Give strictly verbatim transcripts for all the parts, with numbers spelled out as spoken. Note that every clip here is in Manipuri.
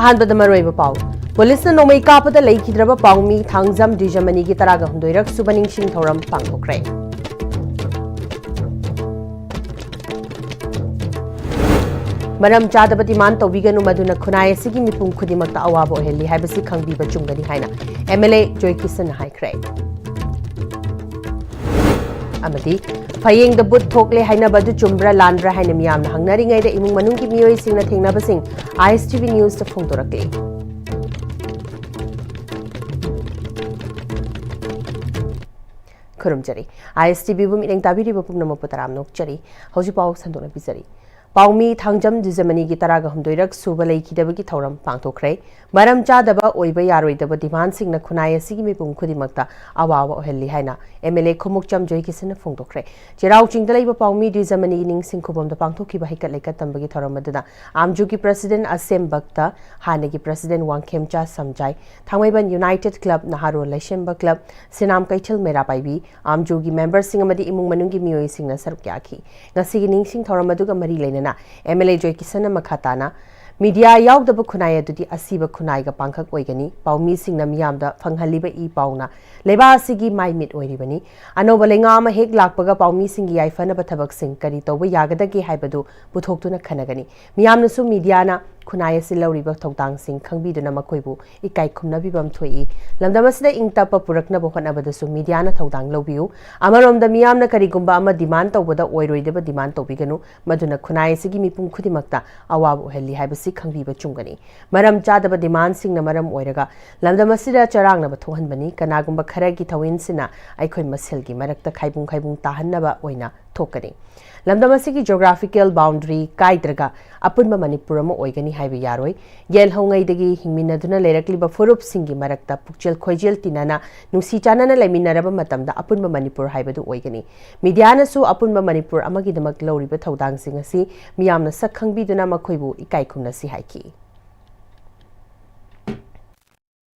ꯑꯍꯥꯟꯕꯗ ꯃꯔꯨꯑꯣꯏꯕ ꯄꯥꯎ꯫ ꯄꯨꯂꯤꯁꯅ ꯅꯣꯡꯃꯩ ꯀꯥꯞꯄꯗ ꯂꯩꯈꯤꯗ꯭ꯔꯕ ꯄꯥꯎꯃꯤ ꯊꯥꯡꯖꯝ ꯗ꯭ꯋꯤꯖꯃꯅꯤꯒꯤ ꯇꯔꯥꯒ ꯍꯨꯝꯗꯣꯏꯔꯛ ꯁꯨꯕ ꯅꯤꯡꯁꯤꯡ ꯊꯧꯔꯝ ꯄꯥꯡꯊꯣꯛꯈ꯭ꯔꯦ꯫ ꯃꯔꯝ ꯆꯥꯗꯕ ꯗꯤꯃꯥꯟ ꯇꯧꯕꯤꯒꯅꯨ, ꯃꯗꯨꯅ ꯈꯨꯟꯅꯥꯏ ꯑꯁꯤꯒꯤ ꯃꯤꯄꯨꯝ ꯈꯨꯗꯤꯡꯃꯛꯇ ꯑꯋꯥꯕ ꯑꯣꯏꯍꯜꯂꯤ ꯍꯥꯏꯕꯁꯤ ꯈꯪꯕꯤꯕ ꯆꯨꯝꯒꯅꯤ ꯍꯥꯏꯅ ꯑꯦꯝ ꯑꯦꯜ ꯑꯦ ꯖꯣꯏꯀꯤꯁꯟꯅ ꯍꯥꯏꯈ꯭ꯔꯦ꯫ ꯑꯃꯗꯤ ꯐꯌꯦꯡꯗ ꯕꯨꯠ ꯊꯣꯛꯂꯦ ꯍꯥꯏꯅꯕ ꯑꯗꯨ ꯆꯨꯝꯕ꯭ꯔꯥ ꯂꯥꯟꯕ꯭ꯔꯥ ꯍꯥꯏꯅ ꯃꯤꯌꯥꯝꯅ ꯍꯪꯅꯔꯤꯉꯩꯗ ꯏꯃꯨꯡ ꯃꯅꯨꯡꯒꯤ ꯃꯤꯑꯣꯏꯁꯤꯡꯅ ꯊꯦꯡꯅꯕꯁꯤꯡ ꯑꯥꯏ ꯑꯦꯁ ꯇꯤ ꯚꯤ ꯅ꯭ꯌꯨꯁꯇ ꯐꯣꯡꯗꯣꯔꯛꯂꯤ꯫ ꯈꯨꯔꯨꯝꯖꯔꯤ꯫ ꯑꯥꯏ ꯑꯦꯁ ꯇꯤ ꯚꯤꯕꯨ ꯃꯤꯠꯌꯦꯡ ꯇꯥꯕꯤꯔꯤꯕ ꯄꯨꯝꯅꯃꯛꯄꯨ ꯇꯔꯥꯝꯅ ꯑꯣꯛꯆꯔꯤ꯫ ꯍꯧꯖꯤꯛ ꯄꯥꯎ ꯁꯟꯗꯣꯛꯅ ꯄꯤꯖꯔꯤ꯫ ꯄꯥꯎꯃꯤ ꯊꯥꯡꯖꯝ ꯗ꯭ꯋꯤꯖꯃꯅꯤꯒꯤ ꯇꯔꯥꯒ ꯍꯨꯝꯗꯣꯏꯔꯛ ꯁꯨꯕ ꯂꯩꯈꯤꯗꯕꯒꯤ ꯊꯧꯔꯝ ꯄꯥꯡꯊꯣꯛꯈ꯭ꯔꯦ꯫ ꯃꯔꯝ ꯆꯥꯗꯕ ꯑꯣꯏꯕ ꯌꯥꯔꯣꯏꯗꯕ ꯗꯤꯃꯥꯟꯁꯤꯡꯅ ꯈꯨꯟꯅꯥꯏ ꯑꯁꯤꯒꯤ ꯃꯤꯄꯨꯝ ꯈꯨꯗꯤꯡꯃꯛꯇ ꯑꯋꯥꯕ ꯑꯣꯏꯍꯜꯂꯤ ꯍꯥꯏꯅ ꯑꯦꯝ ꯑꯦꯜ ꯑꯦ ꯈꯨꯃꯨꯛꯆꯝ ꯖꯣꯏꯀꯤꯁꯟꯅ ꯐꯣꯡꯗꯣꯛꯈ꯭ꯔꯦ꯫ ꯆꯩꯔꯥꯎ ꯆꯤꯡꯗ ꯂꯩꯕ ꯄꯥꯎꯃꯤ ꯗ꯭ꯋꯤꯖꯃꯅꯤꯒꯤ ꯅꯤꯡꯁꯤꯡ ꯈꯨꯕꯝꯗ ꯄꯥꯡꯊꯣꯛꯈꯤꯕ ꯍꯩꯀꯠ ꯂꯩꯀꯠ ꯇꯝꯕꯒꯤ ꯊꯧꯔꯝ ꯑꯗꯨꯗ ꯑꯥꯝꯖꯨꯒꯤ ꯄ꯭ꯔꯁꯤꯗꯦꯟ ꯑꯁꯦꯝ ꯚꯛꯇ, ꯍꯥꯟꯅꯒꯤ ꯄ꯭ꯔꯁꯤꯗꯦꯟ ꯋꯥꯡꯈꯦꯝꯆꯥ ꯁꯝꯖꯥꯏ, ꯊꯥꯡꯃꯩꯕꯟ ꯌꯨꯅꯥꯏꯇꯦꯗ ꯀ꯭ꯂꯕ, ꯅꯍꯥꯔꯣꯜ ꯂꯩꯁꯦꯝꯕ ꯀ꯭ꯂꯕ, ꯁꯤꯅꯥꯝ ꯀꯩꯊꯦꯜ ꯃꯩꯔꯥ ꯄꯥꯏꯕꯤ, ꯑꯥꯝꯖꯨꯒꯤ ꯃꯦꯝꯕꯔꯁꯤꯡ ꯑꯃꯗꯤ ꯏꯃꯨꯡ ꯃꯅꯨꯡꯒꯤ ꯃꯤꯑꯣꯏꯁꯤꯡꯅ ꯁꯔꯨꯛ ꯌꯥꯈꯤ꯫ ꯉꯁꯤꯒꯤ ꯅꯤꯡꯁꯤꯡ ꯊꯧꯔꯝ ꯑꯗꯨꯒ ꯃꯔꯤ ꯂꯩꯅꯅ ꯑꯦꯝ ꯑꯦꯜ ꯑꯦ ꯖꯣꯏꯀꯤꯁꯟꯅ ꯃꯈꯥ ꯇꯥꯅ, ꯃꯤꯗꯤꯌꯥ ꯌꯥꯎꯗꯕ ꯈꯨꯟꯅꯥꯏ ꯑꯗꯨꯗꯤ ꯑꯁꯤꯕ ꯈꯨꯟꯅꯥꯏꯒ ꯄꯥꯡꯈꯛ ꯑꯣꯏꯒꯅꯤ꯫ ꯄꯥꯎꯃꯤꯁꯤꯡꯅ ꯃꯤꯌꯥꯝꯗ ꯐꯪꯍꯜꯂꯤꯕ ꯏ ꯄꯥꯎꯅ ꯂꯩꯕꯥꯛ ꯑꯁꯤꯒꯤ ꯃꯥꯏ ꯃꯤꯠ ꯑꯣꯏꯔꯤꯕꯅꯤ꯫ ꯑꯅꯧꯕ ꯂꯩꯉꯥꯛ ꯑꯃ ꯍꯦꯛ ꯂꯥꯛꯄꯒ ꯄꯥꯎꯃꯤꯁꯤꯡꯒꯤ ꯌꯥꯏꯐꯅꯕ ꯊꯕꯛꯁꯤꯡ ꯀꯔꯤ ꯇꯧꯕ ꯌꯥꯒꯗꯒꯦ ꯍꯥꯏꯕꯗꯨ ꯄꯨꯊꯣꯛꯇꯨꯅ ꯈꯟꯅꯒꯅꯤ꯫ ꯃꯤꯌꯥꯝꯅꯁꯨ ꯃꯤꯗꯤꯌꯥꯅ ꯈꯨꯟꯅꯥꯏ ꯑꯁꯤ ꯂꯧꯔꯤꯕ ꯊꯧꯗꯥꯡꯁꯤꯡ ꯈꯪꯕꯤꯗꯨꯅ ꯃꯈꯣꯏꯕꯨ ꯏꯀꯥꯏ ꯈꯨꯝꯅꯕꯤꯕ ꯑꯃ ꯊꯣꯛꯏ꯫ ꯂꯝꯗꯝ ꯑꯁꯤꯗ ꯏꯪ ꯇꯞꯄ ꯄꯨꯔꯛꯅꯕ ꯍꯣꯠꯅꯕꯗꯁꯨ ꯃꯤꯗꯤꯌꯥꯅ ꯊꯧꯗꯥꯡ ꯂꯧꯕꯤꯌꯨ꯫ ꯑꯃꯔꯣꯝꯗ ꯃꯤꯌꯥꯝꯅ ꯀꯔꯤꯒꯨꯝꯕ ꯑꯃ ꯗꯤꯃꯥꯟ ꯇꯧꯕꯗ ꯑꯣꯏꯔꯣꯏꯗꯕ ꯗꯤꯃꯥꯟ ꯇꯧꯕꯤꯒꯅꯨ, ꯃꯗꯨꯅ ꯈꯨꯟꯅꯥꯏ ꯑꯁꯤꯒꯤ ꯃꯤꯄꯨꯝ ꯈꯨꯗꯤꯡꯃꯛꯇ ꯑꯋꯥꯕ ꯑꯣꯏꯍꯜꯂꯤ ꯍꯥꯏꯕꯁꯤ ꯈꯪꯕꯤꯕ ꯆꯨꯝꯒꯅꯤ꯫ ꯃꯔꯝ ꯆꯥꯗꯕ ꯗꯤꯃꯥꯟꯁꯤꯡꯅ ꯃꯔꯝ ꯑꯣꯏꯔꯒ ꯂꯝꯗꯝ ꯑꯁꯤꯗ ꯆꯔꯥꯡꯅꯕ ꯊꯣꯛꯍꯟꯕꯅꯤ꯫ ꯀꯅꯥꯒꯨꯝꯕ ꯈꯔꯒꯤ ꯊꯧꯑꯣꯏꯟꯁꯤꯅ ꯑꯩꯈꯣꯏ ꯃꯁꯦꯜꯒꯤ ꯃꯔꯛꯇ ꯈꯥꯏꯕꯨꯡ ꯈꯥꯏꯕꯨꯡ ꯇꯥꯍꯟꯅꯕ ꯑꯣꯏꯅ ꯊꯣꯛꯀꯅꯤ꯫ ꯂꯝꯗꯝ ꯑꯁꯤꯒꯤ geographical boundary ꯀꯥꯏꯗ꯭ꯔꯒ ꯑꯄꯨꯟꯕ ꯃꯅꯤꯄꯨꯔ ꯑꯃ ꯑꯣꯏꯒꯅꯤ ꯍꯥꯏꯕ ꯌꯥꯔꯣꯏ꯫ ꯌꯦꯜꯍꯧꯉꯩꯗꯒꯤ ꯍꯤꯡꯃꯤꯟꯅꯗꯨꯅ ꯂꯩꯔꯛꯂꯤꯕ ꯐꯨꯔꯨꯞꯁꯤꯡꯒꯤ ꯃꯔꯛꯇ ꯄꯨꯛꯆꯦꯜ ꯈꯣꯏꯖꯦꯜ ꯇꯤꯟꯅꯅ ꯅꯨꯡꯁꯤ ꯆꯥꯟꯅꯅ ꯂꯩꯃꯤꯟꯅꯔꯕ ꯃꯇꯝꯗ ꯑꯄꯨꯟꯕ ꯃꯅꯤꯄꯨꯔ ꯍꯥꯏꯕꯗꯨ ꯑꯣꯏꯒꯅꯤ꯫ ꯃꯤꯗꯤꯌꯥꯅꯁꯨ ꯑꯄꯨꯟꯕ ꯃꯅꯤꯄꯨꯔ ꯑꯃꯒꯤꯗꯃꯛ ꯂꯧꯔꯤꯕ ꯊꯧꯗꯥꯡꯁꯤꯡ ꯑꯁꯤ ꯃꯤꯌꯥꯝꯅ ꯁꯛ ꯈꯪꯕꯤꯗꯨꯅ ꯃꯈꯣꯏꯕꯨ ꯏꯀꯥꯏ ꯈꯨꯝꯅꯁꯤ ꯍꯥꯏꯈꯤ꯫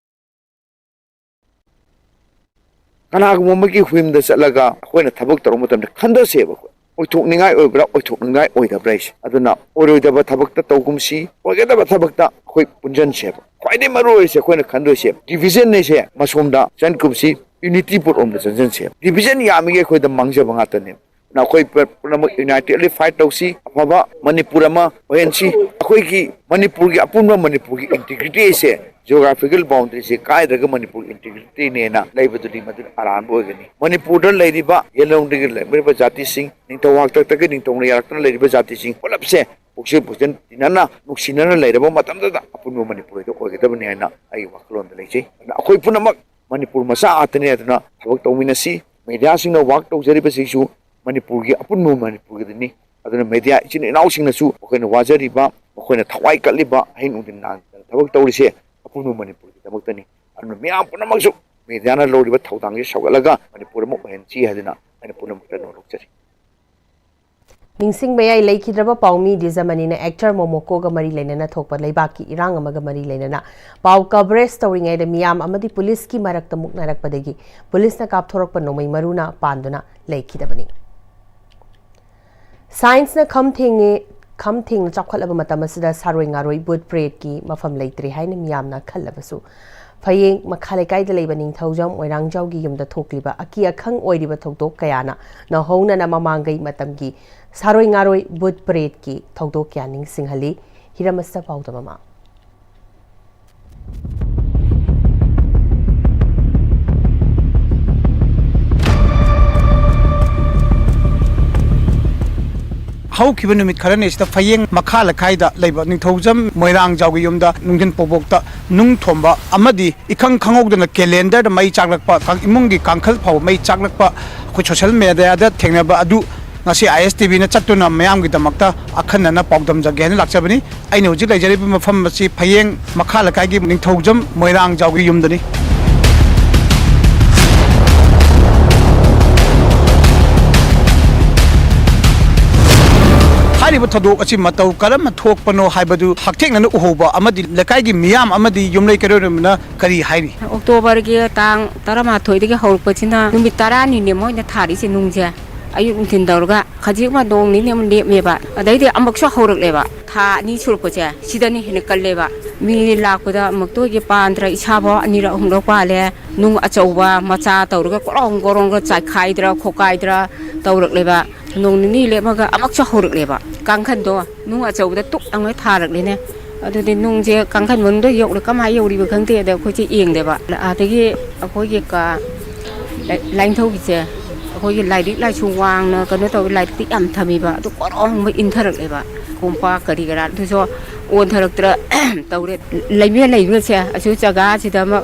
ꯀꯅꯥꯒꯨꯝꯕ ꯑꯃꯒꯤ ꯍꯨꯏꯝꯗ ꯆꯠꯂꯒ ꯑꯩꯈꯣꯏꯅ ꯊꯕꯛ ꯇꯧꯔꯛꯄ ꯃꯇꯝꯗ ꯈꯟꯊꯁꯦꯕ ꯑꯩꯈꯣꯏ꯫ ꯑꯣꯏꯊꯣꯛꯅꯤꯡꯉꯥꯏ ꯑꯣꯏꯕ꯭ꯔꯥ, ꯑꯣꯏꯊꯣꯛꯅꯤꯡꯉꯥꯏ ꯑꯣꯏꯗꯕ꯭ꯔꯥ ꯍꯥꯏꯁꯦ꯫ ꯑꯗꯨꯅ ꯑꯣꯏꯔꯣꯏꯗꯕ ꯊꯕꯛꯇ ꯇꯧꯒꯨꯝꯁꯤ, ꯑꯣꯏꯒꯗꯕ ꯊꯕꯛꯇ ꯑꯩꯈꯣꯏ ꯄꯨꯟꯁꯤꯟꯁꯦꯕ꯫ ꯈ꯭ꯋꯥꯏꯗꯒꯤ ꯃꯔꯨ ꯑꯣꯏꯔꯤꯁꯦ ꯑꯩꯈꯣꯏꯅ ꯈꯟꯗꯣꯏꯁꯦ division ꯍꯥꯏꯁꯦ ꯃꯁꯣꯝꯗ ꯆꯟꯒꯨꯝꯁꯤ, unity ꯄꯨꯔꯛꯂꯣꯝꯗ ꯆꯪꯁꯤꯟꯁꯦꯕ꯫ Division ꯌꯥꯝꯃꯤꯉꯩ ꯑꯩꯈꯣꯏꯗ ꯃꯥꯡꯖꯕ ꯉꯥꯛꯇꯅꯦꯕ꯫ ꯑꯗꯨꯅ ꯑꯩꯈꯣꯏ ꯄꯨ-, ꯄꯨꯝꯅꯃꯛ unitedly fight ꯇꯧꯁꯤ, ꯑꯐꯕ ꯃꯅꯤꯄꯨꯔ ꯑꯃ ꯑꯣꯏꯍꯟꯁꯤ꯫ ꯑꯩꯈꯣꯏꯒꯤ ꯃꯅꯤꯄꯨꯔꯒꯤ, ꯑꯄꯨꯟꯕ ꯃꯅꯤꯄꯨꯔꯒꯤ integrity ꯁꯦ, geographical boundary ꯁꯦ ꯀꯥꯏꯗ꯭ꯔꯒ ꯃꯅꯤꯄꯨꯔ integrity ꯅꯦꯅ ꯂꯩꯕꯗꯨꯗꯤ ꯃꯗꯨ ꯑꯔꯥꯟꯕ ꯑꯣꯏꯒꯅꯤ꯫ ꯃꯅꯤꯄꯨꯔꯗ ꯂꯩꯔꯤꯕ, ꯌꯦꯜꯂꯣꯡꯗꯒꯤ ꯂꯩꯔꯤꯕ ꯖꯥꯇꯤꯁꯤꯡ, ꯅꯤꯡꯊꯧ ꯍꯥꯛꯇꯛꯇꯒꯤ ꯅꯤꯡꯊꯧꯅ ꯌꯥꯔꯛꯇꯨꯅ ꯂꯩꯔꯤꯕ ꯖꯥꯇꯤꯁꯤꯡ ꯄꯨꯂꯞꯁꯦ ꯄꯨꯛꯆꯦꯜ ꯄꯨꯛꯆꯦꯜ ꯇꯤꯟꯅꯅ, ꯅꯨꯡꯁꯤꯅꯅ ꯂꯩꯔꯕ ꯃꯇꯝꯗꯨꯗ ꯑꯄꯨꯟꯕ ꯃꯅꯤꯄꯨꯔ ꯍꯥꯏꯗꯣ ꯑꯣꯏꯒꯗꯕꯅꯤ ꯍꯥꯏꯅ ꯑꯩꯒꯤ ꯋꯥꯈꯜꯂꯣꯟꯗ ꯂꯩꯖꯩ꯫ ꯑꯗꯨꯅ ꯑꯩꯈꯣꯏ ꯄꯨꯝꯅꯃꯛ ꯃꯅꯤꯄꯨꯔ ꯃꯆꯥ ꯉꯥꯛꯇꯅꯤ꯫ ꯑꯗꯨꯅ ꯊꯕꯛ ꯇꯧꯃꯤꯟꯅꯁꯤ꯫ Media ꯁꯤꯡꯅ work ꯇꯧꯖꯔꯤꯕꯁꯤꯁꯨ ꯃꯅꯤꯄꯨꯔꯒꯤ, ꯑꯄꯨꯟꯕ ꯃꯅꯤꯄꯨꯔꯒꯤꯗꯅꯤ꯫ ꯑꯗꯨꯅ media ꯏꯆꯤꯟ ꯏꯅꯥꯎꯁꯤꯡꯅꯁꯨ ꯃꯈꯣꯏꯅ ꯋꯥꯖꯔꯤꯕ, ꯃꯈꯣꯏꯅ ꯊꯋꯥꯏ ꯀꯠꯂꯤꯕ, ꯑꯍꯤꯡ ꯅꯨꯡꯊꯤꯜ ꯅꯥꯡꯗꯅ ꯊꯕꯛ ꯇꯧꯔꯤꯁꯦ ꯑꯄꯨꯟꯕ ꯃꯅꯤꯄꯨꯔꯒꯤꯗꯃꯛꯇꯅꯤ꯫ ꯑꯗꯨꯅ ꯃꯤꯌꯥꯝ ꯄꯨꯝꯅꯃꯛꯁꯨ media ꯅ ꯂꯧꯔꯤꯕ ꯊꯧꯗꯥꯡꯁꯤ ꯁꯧꯒꯠꯂꯒ ꯃꯅꯤꯄꯨꯔ ꯑꯃ ꯑꯣꯏꯍꯟꯁꯤ ꯍꯥꯏꯗꯨꯅ ꯑꯩꯅ ꯄꯨꯝꯅꯃꯛꯇ ꯅꯣꯜꯂꯨꯛꯆꯔꯤ꯫ ꯅꯤꯡꯁꯤꯡꯕ ꯌꯥꯏ, ꯂꯩꯈꯤꯗ꯭ꯔꯕ ꯄꯥꯎꯃꯤ ꯗꯤꯖꯃꯅꯤꯅ actor ꯃꯣꯃꯣꯀꯣꯒ ꯃꯔꯤ ꯂꯩꯅꯅ ꯊꯣꯛꯄ ꯂꯩꯕꯥꯛꯀꯤ ꯏꯔꯥꯡ ꯑꯃꯒ ꯃꯔꯤ ꯂꯩꯅꯅ ꯄꯥꯎ coverage ꯇꯧꯔꯤꯉꯩꯗ ꯃꯤꯌꯥꯝ ꯑꯃꯗꯤ ꯄꯨꯂꯤꯁꯀꯤ ꯃꯔꯛꯇ ꯃꯨꯛꯅꯔꯛꯄꯗꯒꯤ ꯄꯨꯂꯤꯁꯅ ꯀꯥꯞꯊꯣꯔꯛꯄ ꯅꯣꯡꯃꯩ ꯃꯔꯨꯅ ꯄꯥꯟꯗꯨꯅ ꯂꯩꯈꯤꯗꯕꯅꯤ꯫ Science ꯅ ꯈꯝ ꯊꯦꯡꯉꯦ, ꯈꯝ ꯊꯦꯡꯅ ꯆꯥꯎꯈꯠꯂꯕ ꯃꯇꯝ ꯑꯁꯤꯗ ꯁꯥꯔꯣꯏ ꯉꯥꯔꯣꯏ, ꯚꯨꯠ ꯄ꯭ꯔꯦꯠꯀꯤ ꯃꯐꯝ ꯂꯩꯇ꯭ꯔꯦ ꯍꯥꯏꯅ ꯃꯤꯌꯥꯝꯅ ꯈꯜꯂꯕꯁꯨ, ꯐꯌꯦꯡ ꯃꯈꯥ ꯂꯩꯀꯥꯏꯗ ꯂꯩꯕ ꯅꯤꯡꯊꯧꯖꯝ ꯃꯣꯏꯔꯥꯡꯖꯥꯎꯒꯤ ꯌꯨꯝꯗ ꯊꯣꯛꯂꯤꯕ ꯑꯀꯤ ꯑꯈꯪ ꯑꯣꯏꯔꯤꯕ ꯊꯧꯗꯣꯛ ꯀꯌꯥꯅ ꯅꯧꯍꯧꯅꯅ ꯃꯃꯥꯡꯉꯩ ꯃꯇꯝꯒꯤ ꯁꯥꯔꯣꯏ ꯉꯥꯔꯣꯏ, ꯚꯨꯠ ꯄ꯭ꯔꯦꯠꯀꯤ ꯊꯧꯗꯣꯛ ꯀꯌꯥ ꯅꯤꯡꯁꯤꯡꯍꯜꯂꯤ꯫ ꯍꯤꯔꯝ ꯑꯁꯤꯗ ꯄꯥꯎꯗꯝ ꯑꯃ꯫ ꯍꯧꯈꯤꯕ ꯅꯨꯃꯤꯠ ꯈꯔꯅꯤ ꯑꯁꯤꯗ ꯐꯌꯦꯡ ꯃꯈꯥ ꯂꯩꯀꯥꯏꯗ ꯂꯩꯕ ꯅꯤꯡꯊꯧꯖꯝ ꯃꯣꯏꯔꯥꯡꯖꯥꯎꯒꯤ ꯌꯨꯝꯗ ꯅꯨꯡꯊꯤꯟ ꯄꯣꯕꯣꯛꯇ ꯅꯨꯡ ꯊꯣꯝꯕ ꯑꯃꯗꯤ ꯏꯈꯪ ꯈꯪꯍꯧꯗꯅ calendar ꯗ ꯃꯩ ꯆꯥꯛꯂꯛꯄ, ꯀꯥꯡ-, ꯏꯃꯨꯡꯒꯤ ꯀꯥꯡꯈꯜ ꯐꯥꯎꯕ ꯃꯩ ꯆꯥꯛꯂꯛꯄ ꯑꯩꯈꯣꯏ social media ꯗ ꯊꯦꯡꯅꯕ ꯑꯗꯨ ꯉꯁꯤ I S T V ꯅ ꯆꯠꯇꯨꯅ ꯃꯤꯌꯥꯝꯒꯤꯗꯃꯛꯇ ꯑꯈꯟꯅꯅ ꯄꯥꯎꯗꯝꯖꯒꯦ ꯍꯥꯏꯅ ꯂꯥꯛꯆꯕꯅꯤ꯫ ꯑꯩꯅ ꯍꯧꯖꯤꯛ ꯂꯩꯖꯔꯤꯕ ꯃꯐꯝ ꯑꯁꯤ ꯐꯌꯦꯡ ꯃꯈꯥ ꯂꯩꯀꯥꯏꯒꯤ ꯅꯤꯡꯊꯧꯖꯝ ꯃꯣꯏꯔꯥꯡꯖꯥꯎꯒꯤ ꯌꯨꯝꯗꯅꯤ꯫ ꯍꯥꯏꯔꯤꯕ ꯊꯧꯗꯣꯛ ꯑꯁꯤ ꯃꯇꯧ ꯀꯔꯝꯅ ꯊꯣꯛꯄꯅꯣ ꯍꯥꯏꯕꯗꯨ ꯍꯛꯊꯦꯡꯅꯅ ꯎꯍꯧꯕ ꯑꯃꯗꯤ ꯂꯩꯀꯥꯏꯒꯤ ꯃꯤꯌꯥꯝ ꯑꯃꯗꯤ ꯌꯨꯝꯂꯩ ꯀꯩꯔꯣꯏꯂꯣꯏꯕꯅ ꯀꯔꯤ ꯍꯥꯏꯔꯤ? ꯑꯣꯛꯇꯣꯕꯔꯒꯤ ꯇꯥꯡ ꯇꯔꯥꯃꯥꯊꯣꯏꯗꯒꯤ ꯍꯧꯔꯛꯄꯁꯤꯅ ꯅꯨꯃꯤꯠ ꯇꯔꯥꯅꯤꯅꯦ ꯃꯣꯏꯅ ꯊꯥꯔꯤꯁꯦ ꯅꯨꯡꯁꯦ꯫ ꯑꯌꯨꯛ ꯅꯨꯡꯊꯤꯟ ꯇꯧꯔꯒ ꯈꯖꯤꯛ ꯑꯃ ꯅꯣꯡ ꯅꯤꯅꯤ ꯑꯃ ꯂꯦꯞꯃꯦꯕ, ꯑꯗꯩꯗꯤ ꯑꯃꯨꯛꯁꯨ ꯍꯧꯔꯛꯂꯦꯕ꯫ ꯊꯥ ꯑꯅꯤ ꯁꯨꯔꯛꯄꯁꯦ ꯁꯤꯗꯅ ꯍꯦꯟꯅ ꯀꯜꯂꯦꯕ꯫ ꯃꯤ ꯂꯥꯛꯄꯗ ꯑꯃꯨꯛꯇ ꯑꯣꯏꯒꯦ ꯄꯥꯟꯗ꯭ꯔ, ꯏꯁꯥꯐꯥꯎ ꯑꯅꯤꯔꯛ ꯑꯍꯨꯝꯂꯛ ꯄꯥꯜꯂꯦ꯫ ꯅꯨꯡ ꯑꯆꯧꯕ ꯃꯆꯥ ꯇꯧꯔꯒ ꯀꯣꯔꯣꯡ ꯀꯣꯔꯣꯡꯒ ꯆꯥꯏꯈꯥꯏꯗ꯭ꯔ ꯈꯣꯀꯥꯏꯗ꯭ꯔ ꯇꯧꯔꯛꯂꯦꯕ꯫ ꯅꯣꯡ ꯅꯤꯅꯤ ꯂꯦꯞꯃꯒ ꯑꯃꯨꯛꯁꯨ ꯍꯧꯔꯛꯂꯦꯕ꯫ ꯀꯥꯡꯈꯟꯗꯣ ꯅꯨꯡ ꯑꯆꯧꯕꯗ ꯇꯨꯞ ꯂꯪꯉ ꯊꯥꯔꯛꯂꯦꯅꯦ꯫ ꯑꯗꯨꯗꯤ ꯅꯨꯡꯁꯦ ꯀꯥꯡꯈꯟ ꯃꯅꯨꯡꯗ ꯌꯧꯔꯦ, ꯀꯃꯥꯏꯅ ꯌꯧꯔꯤꯕ ꯈꯪꯗꯦ꯫ ꯑꯗ ꯑꯩꯈꯣꯏꯁꯦ ꯌꯦꯡꯗꯦꯕ꯫ ꯑꯗꯒꯤ ꯑꯩꯈꯣꯏꯒꯤ ꯀ-, ꯂꯥꯏ-, ꯂꯥꯏꯅꯤꯡꯊꯧꯒꯤꯁꯦ, ꯑꯩꯈꯣꯏꯒꯤ ꯂꯥꯏꯔꯤꯛ ꯂꯥꯏꯁꯨ ꯋꯥꯡꯅ ꯀꯩꯅꯣ ꯇꯧꯋꯤ, ꯂꯥꯏꯔꯤꯛꯇꯤ ꯌꯥꯝ ꯊꯝꯃꯤꯕ, ꯑꯗꯨ ꯀꯣꯔꯣꯡꯕ ꯏꯟꯊꯔꯛꯂꯦꯕ꯫ ꯀꯣꯝꯄꯥꯛ ꯀꯔꯤ ꯀꯔꯥ ꯑꯗꯨꯁꯨ ꯑꯣꯟꯊꯔꯛꯇ꯭ꯔ ꯇꯧꯔꯦ꯫ ꯂꯩꯃꯦ ꯂꯩꯃꯦꯁꯦ ꯑꯁꯤ ꯖꯒꯥꯁꯤꯗ ꯑꯃ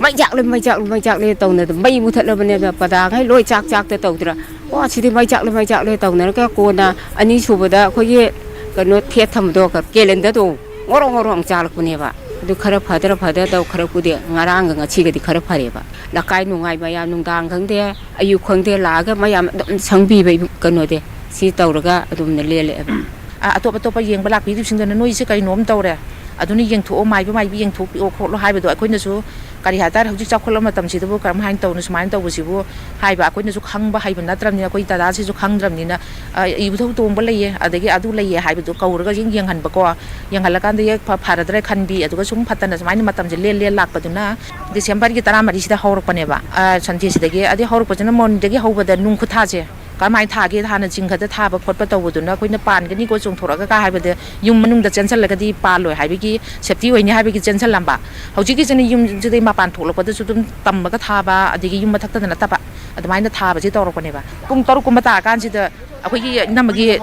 ꯃꯩ ꯆꯥꯛꯂꯦ, ꯃꯩ ꯆꯥꯛꯂꯦ, ꯃꯩ ꯆꯥꯛꯂꯦ ꯇꯧꯅꯗꯅ ꯃꯩ ꯃꯨꯊꯠꯂꯕꯅꯦꯕ꯫ ꯄꯗꯥꯈꯩ ꯂꯣꯏ ꯆꯥꯛ ꯆꯥꯛꯇ ꯇꯧꯗ꯭ꯔ꯫ ꯑꯣ, ꯁꯤꯗꯤ ꯃꯩ ꯆꯥꯛꯂꯦ, ꯃꯩ ꯆꯥꯛꯂꯦ ꯇꯧꯅꯔꯒ ꯀꯣꯟꯅ ꯑꯅꯤꯁꯨꯕꯗ ꯑꯩꯈꯣꯏꯒꯤ ꯀꯩꯅꯣ ꯊꯦꯠ ꯊꯝꯕꯗꯣ, ꯀꯦꯂꯦꯟꯗꯔꯗꯣ ꯉꯣꯔꯣꯡ ꯉꯣꯔꯣꯡ ꯆꯥꯜꯂꯛꯄꯅꯦꯕ꯫ ꯑꯗꯨ ꯈꯔ ꯐꯗ꯭ꯔ ꯐꯗ꯭ꯔ ꯇꯧ, ꯈꯔ ꯀꯨꯗꯦ ꯉꯔꯥꯡꯒ ꯉꯁꯤꯒꯗꯤ ꯈꯔ ꯐꯔꯦꯕ꯫ ꯂꯩꯀꯥꯏ ꯅꯨꯡꯉꯥꯏ ꯃꯌꯥꯝ ꯅꯨꯡꯗꯥꯡ ꯈꯪꯗꯦ, ꯑꯌꯨꯛ ꯈꯪꯗꯦ ꯂꯥꯛꯑꯒ ꯃꯌꯥꯝ ꯑꯗꯨꯝ ꯁꯪꯕꯤꯕ ꯏꯕꯨ-, ꯀꯩꯅꯣꯗꯤ ꯁꯤ ꯇꯧꯔꯒ ꯑꯗꯨꯝꯅ ꯂꯦꯜꯂꯛꯑꯦꯕ꯫ ꯑ, ꯑꯇꯣꯞ ꯑꯇꯣꯞꯄ ꯌꯦꯡꯕ ꯂꯥꯛꯄꯤꯗꯨꯁꯤꯡꯗꯨꯅ "ꯅꯣꯏꯁꯦ ꯀꯩꯅꯣꯝ ꯇꯧꯔꯦ, ꯑꯗꯨꯅ ꯌꯦꯡꯊꯣꯛꯑꯣ, ꯃꯥꯏꯕ ꯃꯥꯏꯕꯤ ꯌꯦꯡꯊꯣꯛꯄꯤꯌꯣ ꯈꯣꯠꯂꯣ" ꯍꯥꯏꯕꯗꯣ ꯑꯩꯈꯣꯏꯅꯁꯨ ꯀꯔꯤ ꯍꯥꯏꯇꯥꯔꯦ, ꯍꯧꯖꯤꯛ ꯆꯥꯎꯈꯠꯂꯕ ꯃꯇꯝꯁꯤꯗꯕꯨ ꯀꯔꯝ ꯍꯥꯏꯅ ꯇꯧꯅ ꯁꯨꯃꯥꯏꯅ ꯇꯧꯕꯁꯤꯕꯨ ꯍꯥꯏꯕ ꯑꯩꯈꯣꯏꯅꯁꯨ ꯈꯪꯕ ꯍꯩꯕ ꯅꯠꯇ꯭ꯔꯕꯅꯤꯅ, ꯑꯩꯈꯣꯏ ꯗꯗꯥꯁꯤꯁꯨ ꯈꯪꯗ꯭ꯔꯕꯅꯤꯅ, ꯑ, ꯏꯕꯨꯙꯧ ꯇꯣꯡꯕ ꯂꯩꯌꯦ, ꯑꯗꯒꯤ ꯑꯗꯨ ꯂꯩꯌꯦ ꯍꯥꯏꯕꯗꯣ ꯀꯧꯔꯒ ꯌꯦꯡ-, ꯌꯦꯡꯍꯟꯕꯀꯣ꯫ ꯌꯦꯡꯍꯜꯂꯀꯥꯟꯗ ꯍꯦꯛ ꯐ-, ꯐꯔꯗ꯭ꯔꯥ ꯈꯟꯕꯤ, ꯑꯗꯨꯒ ꯁꯨꯝ ꯐꯠꯇꯅ ꯁꯨꯃꯥꯏꯅ ꯃꯇꯝꯁꯦ ꯂꯦꯟ ꯂꯦꯟ ꯂꯥꯛꯄꯗꯨꯅ ꯗꯤꯁꯦꯝꯕꯔꯒꯤ ꯇꯔꯥꯃꯔꯤꯁꯤꯗ ꯍꯧꯔꯛꯄꯅꯦꯕ, ꯑ, ꯁꯟꯗꯦꯁꯤꯗꯒꯤ꯫ ꯑꯗꯩ ꯍꯧꯔꯛꯄꯁꯤꯅ ꯃꯣꯔꯅꯤꯡꯗꯒꯤ ꯍꯧꯕꯗ ꯅꯨꯡ ꯈꯨꯊꯥꯁꯦ ꯀꯔꯝꯍꯥꯏꯅ ꯊꯥꯒꯦ, ꯍꯥꯟꯅ ꯖꯤꯡꯒꯗ ꯊꯥꯕ ꯈꯣꯠꯄ ꯇꯧꯕꯗꯨꯅ ꯑꯩꯈꯣꯏꯅ ꯄꯥꯟꯒꯅꯤꯀꯣ ꯆꯣꯡꯊꯣꯔꯛꯑꯒ ꯀꯥ ꯍꯥꯏꯕꯗ ꯌꯨꯝ ꯃꯅꯨꯡꯗ ꯆꯦꯟꯁꯤꯜꯂꯒꯗꯤ ꯄꯥꯜꯂꯣꯏ ꯍꯥꯏꯕꯒꯤ, ꯁꯦꯞꯇꯤ ꯑꯣꯏꯅꯤ ꯍꯥꯏꯕꯒꯤ ꯆꯦꯟꯁꯤꯜꯂꯝꯕ꯫ ꯍꯧꯖꯤꯛꯀꯤꯁꯤꯅ ꯌꯨꯝꯁꯤꯗꯩ ꯃꯄꯥꯟ ꯊꯣꯛꯂꯛꯄꯗꯁꯨ ꯑꯗꯨꯝ ꯇꯝꯃꯒ ꯊꯥꯕ, ꯑꯗꯒꯤ ꯌꯨꯝ ꯃꯊꯛꯇꯗ ꯅꯠꯇꯕ, ꯑꯗꯨꯃꯥꯏꯅ ꯊꯥꯕꯁꯤ ꯇꯧꯔꯛꯄꯅꯦꯕ꯫ ꯄꯨꯡ ꯇꯔꯨꯛ ꯀꯨꯝꯕ ꯇꯥꯔꯀꯥꯟꯁꯤꯗ ꯑꯩꯈꯣꯏꯒꯤ ꯏꯅꯝꯃꯒꯤ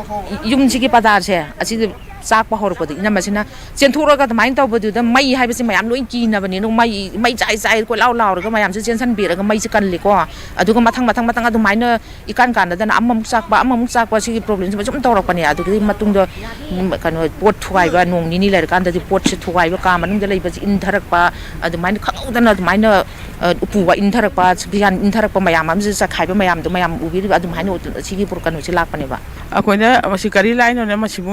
ꯌꯨꯝꯁꯤꯒꯤ ꯄꯗꯥꯔꯁꯦ ꯑꯁꯤꯗ ꯆꯥꯛꯄ ꯍꯧꯔꯛꯄꯗ ꯏꯅꯝꯃꯁꯤꯅ ꯆꯦꯟꯊꯣꯛꯂꯒ ꯑꯗꯨꯃꯥꯏꯅ ꯇꯧꯕꯗꯨꯗ ꯃꯩ ꯍꯥꯏꯕꯁꯤ ꯃꯌꯥꯝ ꯂꯣꯏ ꯀꯤꯅꯕꯅꯤꯅ ꯃꯩ, ꯃꯩ ꯆꯥꯏ ꯆꯥꯏ ꯀꯣꯏꯂꯥꯎ ꯂꯥꯎꯔꯒ ꯃꯌꯥꯝꯁꯦ ꯆꯦꯟꯁꯤꯟꯕꯤꯔꯒ ꯃꯩꯁꯦ ꯀꯜꯂꯤꯀꯣ꯫ ꯑꯗꯨꯒ ꯃꯊꯪ ꯃꯊꯪ ꯃꯊꯪ ꯑꯗꯨꯃꯥꯏꯅ ꯏꯀꯥꯟ ꯀꯥꯟꯅꯗꯅ ꯑꯃꯃꯨꯛ ꯆꯥꯛꯄ, ꯑꯃꯃꯨꯛ ꯆꯥꯛꯄ, ꯁꯤꯒꯤ ꯄ꯭ꯔꯣꯕ꯭ꯂꯦꯝꯁꯤꯃ ꯁꯨꯝ ꯇꯧꯔꯛꯄꯅꯦ꯫ ꯑꯗꯨꯒꯤ ꯃꯇꯨꯡꯗ, ꯎꯝ, ꯀꯩꯅꯣ, ꯄꯣꯠ ꯊꯨꯒꯥꯏꯕ, ꯅꯣꯡ ꯅꯤꯅꯤ ꯂꯩꯔꯀꯥꯟꯗꯗꯤ ꯄꯣꯠꯁꯦ ꯊꯨꯒꯥꯏꯕ, ꯀꯥ ꯃꯅꯨꯡꯗ ꯂꯩꯕꯁꯦ ꯏꯟꯊꯔꯛꯄ, ꯑꯗꯨꯃꯥꯏꯅ ꯈꯪꯍꯧꯗꯅ ꯑꯗꯨꯃꯥꯏꯅ, ꯑ, ꯎꯄꯨ ꯋꯥ ꯏꯟꯊꯔꯛꯄ, ꯐꯤꯌꯥꯟ ꯏꯟꯊꯔꯛꯄ ꯃꯌꯥꯝ ꯑꯃꯁꯦ ꯆꯈꯥꯏꯕ ꯃꯌꯥꯝꯗꯣ ꯃꯌꯥꯝ ꯎꯕꯤꯔꯤꯕ, ꯑꯗꯨꯃꯥꯏꯅ ꯁꯤꯒꯤ ꯄ꯭ꯔꯣ-, ꯀꯩꯅꯣꯁꯦ ꯂꯥꯛꯄꯅꯦꯕ꯫ ꯑꯩꯈꯣꯏꯅ ꯃꯁꯤ ꯀꯔꯤ ꯂꯥꯏꯅꯣꯅꯦ, ꯃꯁꯤꯕꯨ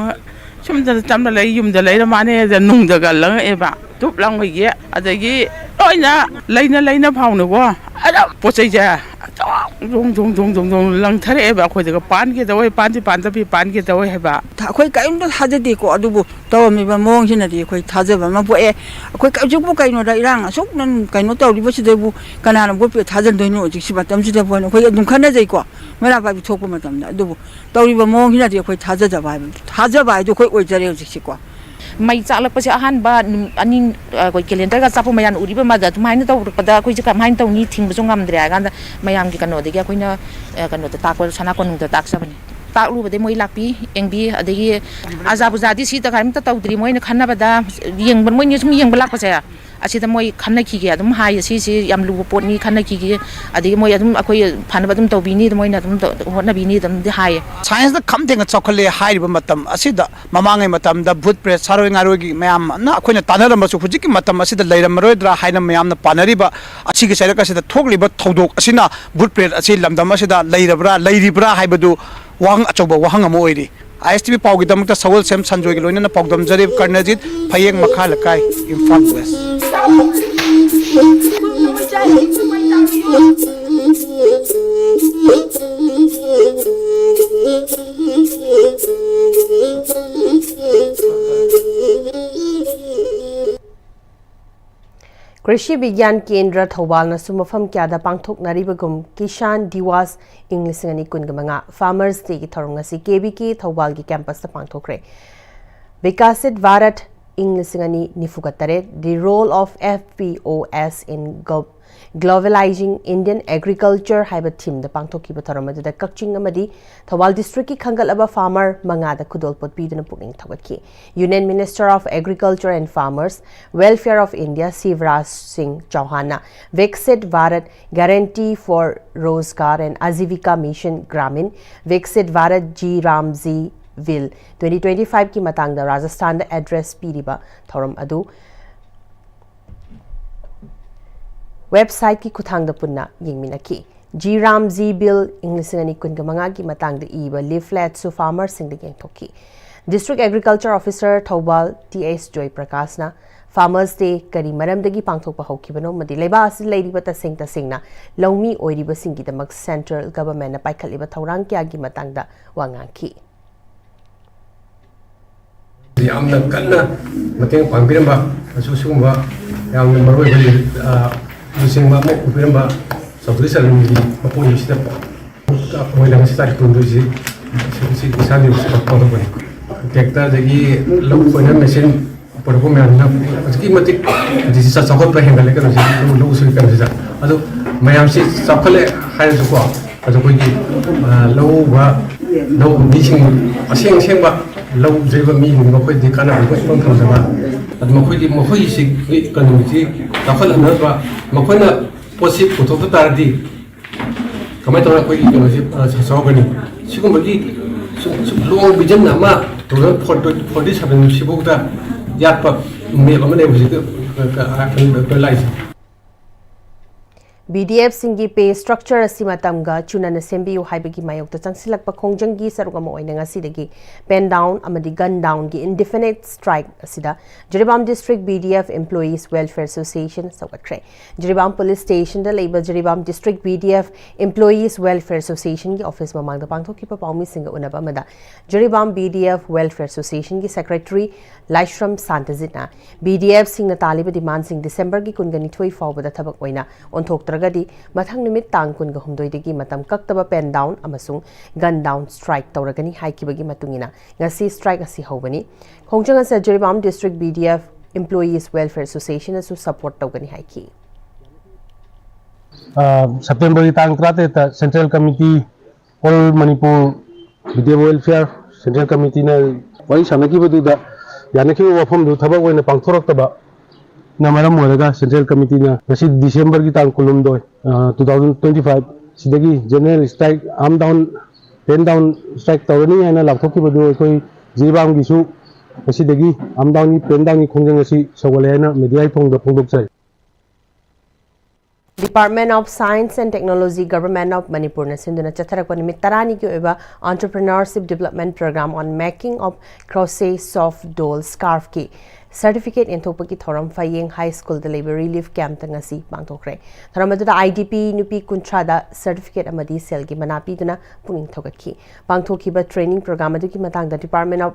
ꯁꯨꯝꯗ ꯆꯝꯅ ꯂꯩ, ꯌꯨꯝꯗ ꯂꯩꯔ ꯃꯥꯅꯦꯗ ꯅꯨꯡꯗꯒ ꯂꯪꯉꯛꯑꯦꯕ꯫ ꯇꯨꯞ ꯂꯪꯕꯒꯤ, ꯑꯗꯒꯤ ꯂꯣꯏꯅ ꯂꯩꯅ ꯂꯩꯅ ꯐꯥꯎꯅꯀꯣ꯫ ꯑꯗꯨꯝ ꯄꯣꯠ ꯆꯩꯁꯦ ꯑꯗꯨꯝ ꯖꯣꯡ ꯖꯣꯡ ꯖꯣꯡ ꯖꯣꯡ ꯖꯣꯡ ꯂꯪꯊꯔꯛꯑꯦꯕ ꯑꯩꯈꯣꯏꯗꯒ, ꯄꯥꯟꯒꯦ ꯇꯧꯋꯦ, ꯄꯥꯟꯗꯤ ꯄꯥꯟꯗꯕꯤ, ꯄꯥꯟꯒꯦ ꯇꯧꯋꯦ ꯍꯥꯏꯕ꯫ ꯑꯩꯈꯣꯏ ꯀꯔꯤꯝꯇ ꯊꯥꯖꯗꯦꯀꯣ, ꯑꯗꯨꯕꯨ ꯇꯧꯔꯝꯃꯤꯕ ꯃꯑꯣꯡꯁꯤꯅꯗꯤ ꯑꯩꯈꯣꯏ ꯊꯥꯖꯕ ꯑꯃ ꯄꯣꯛꯑꯦ꯫ ꯑꯩꯈꯣꯏ ꯍꯧꯖꯤꯛꯄꯨ ꯀꯩꯅꯣꯗ ꯏꯔꯥꯡ ꯑꯁꯨꯛ ꯅꯪ ꯀꯩꯅꯣ ꯇꯧꯔꯤꯕꯁꯤꯗꯕꯨ ꯀꯅꯥꯅ ꯚꯣꯠ ꯄꯦ ꯊꯥꯖꯟꯗꯣꯏꯅꯣ ꯍꯧꯖꯤꯛꯁꯤ ꯃꯇꯝꯁꯤꯗꯕꯨ ꯍꯥꯏꯅ ꯑꯩꯈꯣꯏ ꯑꯗꯨꯝ ꯈꯟꯅꯖꯩꯀꯣ, ꯃꯩꯔꯥ ꯄꯥꯏꯕꯤ ꯊꯣꯛꯄ ꯃꯇꯝꯗ꯫ ꯑꯗꯨꯕꯨ ꯇꯧꯔꯤꯕ ꯃꯑꯣꯡꯁꯤꯅꯗꯤ ꯑꯩꯈꯣꯏ ꯊꯥꯖꯗꯕ ꯍꯥꯏꯕ, ꯊꯥꯖꯕ ꯍꯥꯏꯗꯣ ꯑꯩꯈꯣꯏ ꯑꯣꯏꯖꯔꯦ ꯍꯧꯖꯤꯛꯁꯤꯀꯣ꯫ ꯃꯩ ꯆꯥꯛꯂꯛꯄꯁꯦ ꯑꯍꯥꯟꯕ ꯅꯨꯃꯤꯠ ꯑꯅꯤ, ꯑꯩꯈꯣꯏ ꯀꯦꯂꯦꯟꯗꯔꯒ ꯑꯆꯥꯄꯣꯠ ꯃꯌꯥꯝ ꯎꯔꯤꯕ ꯃꯥꯗ ꯑꯗꯨꯃꯥꯏꯅ ꯇꯧꯔꯛꯄꯗ ꯑꯩꯈꯣꯏꯁꯦ ꯀꯃꯥꯏꯅ ꯇꯧꯅꯤ, ꯊꯤꯡꯕꯁꯨ ꯉꯝꯗ꯭ꯔꯦ ꯍꯥꯏ ꯀꯥꯟꯗ ꯃꯌꯥꯝꯒꯤ ꯀꯩꯅꯣꯗꯒꯤ ꯑꯩꯈꯣꯏꯅ, ꯑ, ꯀꯩꯅꯣꯗ ꯇꯥꯛꯄ, ꯁꯅꯥ ꯀꯣꯅꯨꯡꯗ ꯇꯥꯛꯆꯕꯅꯤ꯫ ꯇꯥꯛꯂꯨꯕꯗꯩ ꯃꯣꯏ ꯂꯥꯛꯄꯤ, ꯌꯦꯡꯕꯤ, ꯑꯗꯒꯤ ꯑꯖꯥ ꯕꯨꯖꯥꯗꯤ ꯁꯤ ꯀꯔꯤꯝꯇ ꯇꯧꯗ꯭ꯔꯤ꯫ ꯃꯣꯏꯅ ꯈꯟꯅꯕꯗ, ꯌꯦꯡꯕ, ꯃꯣꯏꯅ ꯁꯨꯝ ꯌꯦꯡꯕ ꯂꯥꯛꯄꯁꯦ, ꯑꯁꯤꯗ ꯃꯣꯏ ꯈꯟꯅꯈꯤꯒꯦ ꯑꯗꯨꯝ ꯍꯥꯏꯌꯦ, ꯁꯤꯁꯤ ꯌꯥꯝ ꯂꯨꯕ ꯄꯣꯠꯅꯤ, ꯈꯟꯅꯈꯤꯒꯦ, ꯑꯗꯒꯤ ꯃꯣꯏ ꯑꯗꯨꯝ ꯑꯩꯈꯣꯏ ꯐꯅꯕ ꯑꯗꯨꯝ ꯇꯧꯕꯤꯅꯤ, ꯃꯣꯏꯅ ꯑꯗꯨꯝ ꯇꯧ-, ꯍꯣꯠꯅꯕꯤꯅꯤ ꯑꯗꯨꯝꯗꯤ ꯍꯥꯏꯌꯦ꯫ ꯁꯥꯏꯟꯁꯇ ꯈꯝ ꯊꯦꯡꯅ ꯆꯥꯎꯈꯠꯂꯦ ꯍꯥꯏꯔꯤꯕ ꯃꯇꯝ ꯑꯁꯤꯗ, ꯃꯃꯥꯡꯉꯩ ꯃꯇꯝꯗ ꯚꯨꯠ ꯄ꯭ꯔꯦꯠ, ꯁꯥꯔꯣꯏ ꯉꯥꯔꯣꯏꯒꯤ ꯃꯌꯥꯝꯅ ꯑꯩꯈꯣꯏꯅ ꯇꯥꯟꯅꯔꯝꯕꯁꯨ ꯍꯧꯖꯤꯛꯀꯤ ꯃꯇꯝ ꯑꯁꯤꯗ ꯂꯩꯔꯝꯃꯔꯣꯏꯗ꯭ꯔꯥ ꯍꯥꯏꯅ ꯃꯌꯥꯝꯅ ꯄꯥꯅꯔꯤꯕ ꯑꯁꯤꯒꯤ ꯆꯩꯔꯛ ꯑꯁꯤꯗ ꯊꯣꯛꯂꯤꯕ ꯊꯧꯗꯣꯛ ꯑꯁꯤꯅ ꯚꯨꯠ ꯄ꯭ꯔꯦꯠ ꯑꯁꯤ ꯂꯝꯗꯝ ꯑꯁꯤꯗ ꯂꯩꯔꯕ꯭ꯔꯥ, ꯂꯩꯔꯤꯕ꯭ꯔꯥ ꯍꯥꯏꯕꯗꯨ ꯋꯥꯍꯪ ꯑꯆꯧꯕ ꯋꯥꯍꯪ ꯑꯃ ꯑꯣꯏꯔꯤ꯫ ꯑꯥꯏ ꯑꯦꯁ ꯇꯤ ꯚꯤ ꯄꯥꯎꯒꯤꯗꯃꯛꯇ ꯁꯒꯣꯜꯁꯦꯝ ꯁꯟꯖꯣꯏꯒ ꯂꯣꯏꯅꯅ ꯄꯥꯎꯗꯝꯖꯔꯤꯕ ꯀꯔꯅꯖꯤꯠ, ꯐꯌꯦꯡ ꯃꯈꯥ ꯂꯩꯀꯥꯏ, ꯏꯝꯐꯥꯜ ꯋꯦꯁ꯫ ꯀ꯭ꯔꯤꯁꯤ ꯕꯤꯒ꯭ꯌꯥꯟ ꯀꯦꯟꯗ꯭ꯔ ꯊꯧꯕꯥꯜꯅꯁꯨ ꯃꯐꯝ ꯀꯌꯥꯗ ꯄꯥꯡꯊꯣꯛꯅꯔꯤꯕꯒꯨꯝ ꯀꯤꯁꯥꯟ ꯗꯤꯋꯥꯁ ꯏꯪ ꯂꯤꯁꯤꯡ ꯑꯅꯤ ꯀꯨꯟꯒ ꯃꯉꯥ, ꯐꯥꯔꯃꯔꯁ ꯗꯦꯒꯤ ꯊꯧꯔꯝ ꯉꯁꯤ ꯀꯦ ꯕꯤ ꯀꯦ ꯊꯧꯕꯥꯜꯒꯤ ꯀꯦꯝꯄꯁꯇ ꯄꯥꯡꯊꯣꯛꯈ꯭ꯔꯦ꯫ ꯕꯤꯀꯥꯁꯤꯠ ꯚꯥꯔꯠ ꯏꯪ ꯂꯤꯁꯤꯡ ꯑꯅꯤ ꯅꯤꯐꯨꯒ ꯇꯔꯦꯠ, The Role of F P Os in Glo-, Globalizing Indian Agriculture ꯍꯥꯏꯕ ꯊꯤꯝꯗ ꯄꯥꯡꯊꯣꯛꯈꯤꯕ ꯊꯧꯔꯝ ꯑꯗꯨꯗ ꯀꯛꯆꯤꯡ ꯑꯃꯗꯤ ꯊꯧꯕꯥꯜ ꯗꯤꯁꯇ꯭ꯔꯤꯛꯀꯤ ꯈꯟꯒꯠꯂꯕ ꯐꯥꯔꯃꯔ ꯃꯉꯥꯗ ꯈꯨꯗꯣꯜꯄꯣꯠ ꯄꯤꯗꯨꯅ ꯄꯨꯛꯅꯤꯡ ꯊꯧꯒꯠꯈꯤ꯫ Union Minister of Agriculture and Farmers Welfare of India Shivraj ꯁꯤꯡ ꯆꯧꯍꯥꯟꯅ Viksit Bharat Guarantee for Rozgar and Ajivika Mission Gramin, Viksit Bharat G Ramji Will twenty twenty-five ꯀꯤ ꯃꯇꯥꯡꯗ ꯔꯥꯖꯁꯊꯥꯟꯗ ꯑꯦꯗ꯭ꯔꯦꯁ ꯄꯤꯔꯤꯕ ꯊꯧꯔꯝ ꯑꯗꯨ ꯋꯦꯕꯁꯥꯏꯠꯀꯤ ꯈꯨꯠꯊꯥꯡꯗ ꯄꯨꯟꯅ ꯌꯦꯡꯃꯤꯟꯅꯈꯤ꯫ ꯖꯤ ꯔꯥꯝꯖꯤ ꯕꯤꯜ ꯏꯪ ꯂꯤꯁꯤꯡ ꯑꯅꯤ ꯀꯨꯟꯒ ꯃꯉꯥꯒꯤ ꯃꯇꯥꯡꯗ ꯏꯕ ꯂꯤꯐꯂꯦꯠꯁꯨ ꯐꯥꯔꯃꯔꯁꯤꯡꯗ ꯌꯦꯟꯊꯣꯛꯈꯤ꯫ District agriculture officer Thoubal T S Joy ꯄ꯭ꯔꯀꯥꯁꯅ Farmers Day ꯀꯔꯤ ꯃꯔꯝꯗꯒꯤ ꯄꯥꯡꯊꯣꯛꯄ ꯍꯧꯈꯤꯕꯅꯣ ꯑꯃꯗꯤ ꯂꯩꯕꯥꯛ ꯑꯁꯤꯗ ꯂꯩꯔꯤꯕ ꯇꯁꯦꯡ ꯇꯁꯦꯡꯅ ꯂꯧꯃꯤ ꯑꯣꯏꯔꯤꯕꯁꯤꯡꯒꯤꯗꯃꯛ central government ꯅ ꯄꯥꯏꯈꯠꯂꯤꯕ ꯊꯧꯔꯥꯡ ꯀꯌꯥꯒꯤ ꯃꯇꯥꯡꯗ ꯋꯥ ꯉꯥꯡꯈꯤ꯫ ꯌꯥꯝꯅ ꯀꯟꯅ ꯃꯇꯦꯡ ꯄꯥꯡꯕꯤꯔꯝꯕ ꯑꯃꯁꯨꯡ ꯁꯤꯒꯨꯝꯕ ꯌꯥꯝꯅ ꯃꯔꯨꯑꯣꯏꯕ, ꯑ, ꯂꯨꯆꯤꯡꯕ ꯑꯃ ꯑꯣꯏꯕꯤꯔꯝꯕ ꯆꯧꯗ꯭ꯔꯤ ꯆꯔꯟꯒꯤ ꯃꯄꯨꯟꯁꯤꯗ ꯑꯩꯈꯣꯏꯅ ꯉꯁꯤ ꯇꯥꯔꯤꯛ ꯀꯨꯟꯍꯨꯝꯗꯣꯏꯁꯤ ꯁꯤ ꯏꯁꯥꯒꯤ ꯄꯥꯡꯊꯣꯛꯄꯅꯤ꯫ Tractor ꯑꯗꯒꯤ ꯂꯧ ꯈꯣꯏꯅ machine ꯄꯨꯔꯛꯄ ꯃꯌꯥꯝꯁꯤꯅ ꯑꯗꯨꯛꯀꯤ ꯃꯇꯤꯛ ꯍꯧꯖꯤꯛꯁꯤ ꯆꯥꯎꯈꯠꯄ ꯍꯦꯟꯒꯠꯂꯦ ꯀꯩꯅꯣꯁꯤ, ꯂꯧ, ꯂꯧ ꯁꯤꯒꯤ ꯀꯩꯅꯣꯁꯤꯗ꯫ ꯑꯗꯣ ꯃꯌꯥꯝꯁꯤ ꯆꯥꯎꯈꯠꯂꯦ ꯍꯥꯏꯔꯁꯨꯀꯣ, ꯑꯗꯣ ꯑꯩꯈꯣꯏꯒꯤ, ꯑ, ꯂꯧ ꯎꯕ, ꯂꯧ ꯎꯕ ꯃꯤꯁꯤꯡ, ꯑꯁꯦꯡ ꯑꯁꯦꯡꯕ ꯂꯧ ꯎꯖꯔꯤꯕ ꯃꯤꯁꯤꯡꯗꯣ ꯃꯈꯣꯏꯗꯤ ꯀꯥꯟꯅꯕ ꯂꯣꯏ ꯐꯪ ꯐꯪꯖꯕ꯫ ꯑꯗꯨ ꯃꯈꯣꯏꯗꯤ, ꯃꯈꯣꯏꯒꯤꯁꯤ ꯀꯩꯅꯣꯁꯤ ꯆꯥꯎꯈꯠꯍꯟꯅꯕ ꯃꯈꯣꯏꯅ ꯄꯣꯠꯁꯤ ꯄꯨꯊꯣꯛꯄ ꯇꯥꯔꯗꯤ ꯀꯃꯥꯏꯅ ꯇꯧꯔꯒ ꯑꯩꯈꯣꯏꯒꯤ ꯀꯩꯅꯣꯁꯤ, ꯑ, ꯆꯥꯎꯒꯅꯤ? ꯁꯤꯒꯨꯝꯕꯒꯤ ꯁꯨꯝ, ꯁꯨꯝ long vision ꯑꯃ two thousand forty, forty seven ꯁꯤꯐꯥꯎꯗ ꯌꯥꯠꯄ map ꯑꯃ ꯂꯩꯕꯁꯤꯗ, ꯑ, ꯑ, ꯑ, ꯑ, ꯂꯥꯛꯏꯁꯦ꯫ BDF ꯁꯤꯡꯒꯤ pay structure ꯑꯁꯤ ꯃꯇꯝꯒ ꯆꯨꯅꯅ ꯁꯦꯝꯕꯤꯌꯨ ꯍꯥꯏꯕꯒꯤ ꯃꯥꯌꯣꯛꯇ ꯆꯪꯁꯤꯜꯂꯛꯄ ꯈꯣꯡꯖꯪꯒꯤ ꯁꯔꯨꯛ ꯑꯃ ꯑꯣꯏꯅ ꯉꯁꯤꯗꯒꯤ pen down ꯑꯃꯗꯤ gun down ꯒꯤ indefinite strike ꯑꯁꯤꯗ Jiribam District BDF Employees Welfare Association ꯁꯧꯒꯠꯈ꯭ꯔꯦ꯫ Jiribam Police Station ꯗ ꯂꯩꯕ Jiribam District BDF Employees Welfare Association ꯒꯤ office ꯃꯃꯥꯡꯗ ꯄꯥꯡꯊꯣꯛꯈꯤꯕ ꯄꯥꯎꯃꯤꯁꯤꯡꯒ ꯎꯅꯕ ꯑꯃꯗ ꯖꯤꯔꯤꯕꯥꯝ BDF Welfare Association ꯒꯤ secretary ꯂꯥꯏꯁ꯭ꯔꯝ ꯁꯥꯟꯇꯖꯤꯠꯅ BDF ꯁꯤꯡꯅ ꯇꯥꯜꯂꯤꯕ demand ꯁꯤꯡ December ꯒꯤ ꯀꯨꯟꯒ ꯅꯤꯊꯣꯏ ꯐꯥꯎꯕꯗ ꯊꯕꯛ ꯑꯣꯏꯅ ꯑꯣꯟꯊꯣꯛꯇ꯭ꯔꯒꯗꯤ ꯃꯊꯪ ꯅꯨꯃꯤꯠ ꯇꯥꯡ ꯀꯨꯟꯒ ꯍꯨꯝꯗꯣꯏꯗꯒꯤ ꯃꯇꯝ ꯀꯛꯇꯕ pen down ꯑꯃꯁꯨꯡ gun down strike ꯇꯧꯔꯒꯅꯤ ꯍꯥꯏꯈꯤꯕꯒꯤ ꯃꯇꯨꯡ ꯏꯟꯅ ꯉꯁꯤ strike ꯑꯁꯤ ꯍꯧꯕꯅꯤ꯫ ꯈꯣꯡꯖꯪ ꯑꯁꯤꯗ Jiribam District BDF Employees Welfare Association ꯅꯁꯨ support ꯇꯧꯒꯅꯤ ꯍꯥꯏꯈꯤ꯫ ꯑ, September ꯒꯤ ꯇꯥꯡ ꯇꯔꯥꯇꯔꯦꯠꯇ Central Committee, All Manipur BDF Welfare Central Committee ꯅ ꯋꯥꯔꯤ ꯁꯥꯟꯅꯈꯤꯕꯗꯨꯗ ꯌꯥꯅꯈꯤꯕ ꯋꯥꯐꯝꯗꯨ ꯊꯕꯛ ꯑꯣꯏꯅ ꯄꯥꯡꯊꯣꯔꯛꯇꯕꯅ ꯃꯔꯝ ꯑꯣꯏꯔꯒ Central Committee ꯅ ꯉꯁꯤ December ꯒꯤ ꯇꯥꯡ ꯀꯨꯟꯍꯨꯝꯗꯣꯏ, ꯑ, two thousand twenty five ꯁꯤꯗꯒꯤ general strike, arm down, pen down strike ꯇꯧꯔꯅꯤ ꯍꯥꯏꯅ ꯂꯥꯎꯊꯣꯛꯈꯤꯕꯗꯨ ꯑꯩꯈꯣꯏ ꯖꯤꯔꯤꯕꯥꯝꯒꯤꯁꯨ ꯉꯁꯤꯗꯒꯤ arm down ꯒꯤ, pen down ꯒꯤ ꯈꯣꯡꯖꯪ ꯑꯁꯤ ꯁꯧꯒꯠꯂꯦ ꯍꯥꯏꯅ media ꯒꯤ ꯊꯣꯡꯗ ꯐꯣꯡꯗꯣꯛꯆꯔꯤ꯫ Department of Science and Technology, Government of Manipur ꯅ ꯁꯤꯟꯗꯨꯅ ꯆꯠꯊꯔꯛꯄ ꯅꯨꯃꯤꯠ ꯇꯔꯥꯅꯤꯒꯤ ꯑꯣꯏꯕ Entrepreneurship Development Program on Making of Crochet Soft Doll Scarf ꯀꯤ ꯁꯔꯇꯤꯐꯤꯀꯦꯠ ꯌꯦꯟꯊꯣꯛꯄꯒꯤ ꯊꯧꯔꯝ ꯐꯌꯦꯡ ꯍꯥꯏ ꯁ꯭ꯀꯨꯜꯗ ꯂꯩꯕ ꯔꯤꯂꯤꯐ ꯀꯦꯝꯞꯇ ꯉꯁꯤ ꯄꯥꯡꯊꯣꯛꯈ꯭ꯔꯦ꯫ ꯊꯧꯔꯝ ꯑꯗꯨꯗ ꯑꯥꯏ ꯗꯤ ꯄꯤ ꯅꯨꯄꯤ ꯀꯨꯟꯊ꯭ꯔꯥꯗ ꯁꯔꯇꯤꯐꯤꯀꯦꯠ ꯑꯃꯗꯤ ꯁꯦꯜꯒꯤ ꯃꯅꯥ ꯄꯤꯗꯨꯅ ꯄꯨꯛꯅꯤꯡ ꯊꯧꯒꯠꯈꯤ꯫ ꯄꯥꯡꯊꯣꯛꯈꯤꯕ ꯇ꯭ꯔꯦꯅꯤꯡ ꯄ꯭ꯔꯣꯒ꯭ꯔꯥꯝ ꯑꯗꯨꯒꯤ ꯃꯇꯥꯡꯗ Department of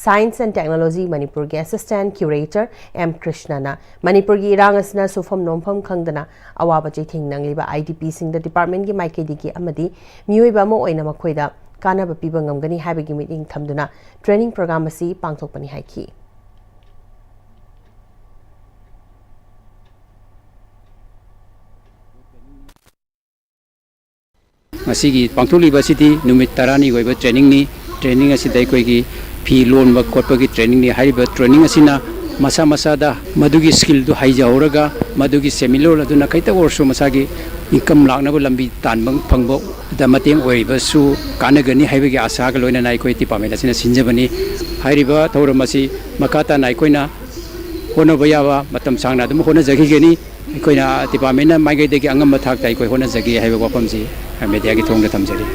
Science and Technology ꯃꯅꯤꯄꯨꯔꯒꯤ Assistant Curator ꯑꯦꯝ ꯀ꯭ꯔꯤꯁꯅꯅ, ꯃꯅꯤꯄꯨꯔꯒꯤ ꯏꯔꯥꯡ ꯑꯁꯤꯅ ꯁꯨꯐꯝ ꯅꯣꯝꯐꯝ ꯈꯪꯗꯅ ꯑꯋꯥꯕ ꯆꯩꯊꯦꯡ ꯅꯪꯂꯤꯕ ꯑꯥꯏ ꯗꯤ ꯄꯤꯁꯤꯡꯗ ꯗꯤꯄꯥꯔꯠꯃꯦꯟꯒꯤ ꯃꯥꯏꯀꯩꯗꯒꯤ ꯑꯃꯗꯤ ꯃꯤꯑꯣꯏꯕ ꯑꯃ ꯑꯣꯏꯅ ꯃꯈꯣꯏꯗ ꯀꯥꯟꯅꯕ ꯄꯤꯕ ꯉꯝꯒꯅꯤ ꯍꯥꯏꯕꯒꯤ ꯃꯤꯠꯌꯦꯡ ꯊꯝꯗꯨꯅ ꯇ꯭ꯔꯦꯅꯤꯡ ꯄ꯭ꯔꯣꯒ꯭ꯔꯥꯝ ꯑꯁꯤ ꯄꯥꯡꯊꯣꯛꯄꯅꯤ ꯍꯥꯏꯈꯤ꯫ ꯉꯁꯤꯒꯤ ꯄꯥꯡꯊꯣꯛꯂꯤꯕ ꯑꯁꯤꯗꯤ ꯅꯨꯃꯤꯠ ꯇꯔꯥꯅꯤꯒꯤ ꯑꯣꯏꯕ ꯇ꯭ꯔꯦꯅꯤꯡꯅꯤ꯫ ꯇ꯭ꯔꯦꯅꯤꯡ ꯑꯁꯤꯗ ꯑꯩꯈꯣꯏꯒꯤ ꯐꯤ ꯂꯣꯟꯕ ꯈꯣꯠꯄꯒꯤ ꯇ꯭ꯔꯦꯅꯤꯡꯅꯤ꯫ ꯍꯥꯏꯔꯤꯕ ꯇ꯭ꯔꯦꯅꯤꯡ ꯑꯁꯤꯅ ꯃꯁꯥ ꯃꯁꯥꯗ ꯃꯗꯨꯒꯤ ꯁ꯭ꯀꯤꯜꯗꯨ ꯍꯩꯖꯍꯧꯔꯒ ꯃꯗꯨꯒꯤ ꯁꯦꯟꯃꯤꯠꯂꯣꯟ ꯑꯗꯨꯅ ꯈꯤꯇꯪ ꯑꯣꯏꯔꯁꯨ ꯃꯁꯥꯒꯤ ꯏꯟꯀꯝ ꯂꯥꯛꯅꯕ ꯂꯝꯕꯤ ꯇꯥꯟꯕ ꯐꯪꯕꯗ ꯃꯇꯦꯡ ꯑꯣꯏꯔꯤꯕꯁꯨ ꯀꯥꯟꯅꯒꯅꯤ ꯍꯥꯏꯕꯒꯤ ꯑꯥꯁꯥꯒ ꯂꯣꯏꯅꯅ ꯑꯩꯈꯣꯏ ꯗꯤꯄꯥꯔꯠꯃꯦꯟ ꯑꯁꯤꯅ ꯁꯤꯟꯖꯕꯅꯤ꯫ ꯍꯥꯏꯔꯤꯕ ꯊꯧꯔꯝ ꯑꯁꯤ ꯃꯈꯥ ꯇꯥꯅ ꯑꯩꯈꯣꯏꯅ ꯍꯣꯠꯅꯕ ꯌꯥꯕ ꯃꯇꯝ ꯁꯥꯡꯅ ꯑꯗꯨꯝ ꯍꯣꯠꯅꯖꯈꯤꯒꯅꯤ꯫ ꯑꯩꯈꯣꯏꯅ ꯗꯤꯄꯥꯔꯠꯃꯦꯟꯅ ꯃꯥꯏꯀꯩꯗꯒꯤ ꯑꯉꯝꯕ ꯊꯥꯛꯇ ꯑꯩꯈꯣꯏ ꯍꯣꯠꯅꯖꯒꯦ ꯍꯥꯏꯕ ꯋꯥꯐꯝꯁꯤ ꯃꯦꯗꯤꯌꯥꯒꯤ ꯊꯣꯡꯗ ꯊꯝꯖꯔꯤ꯫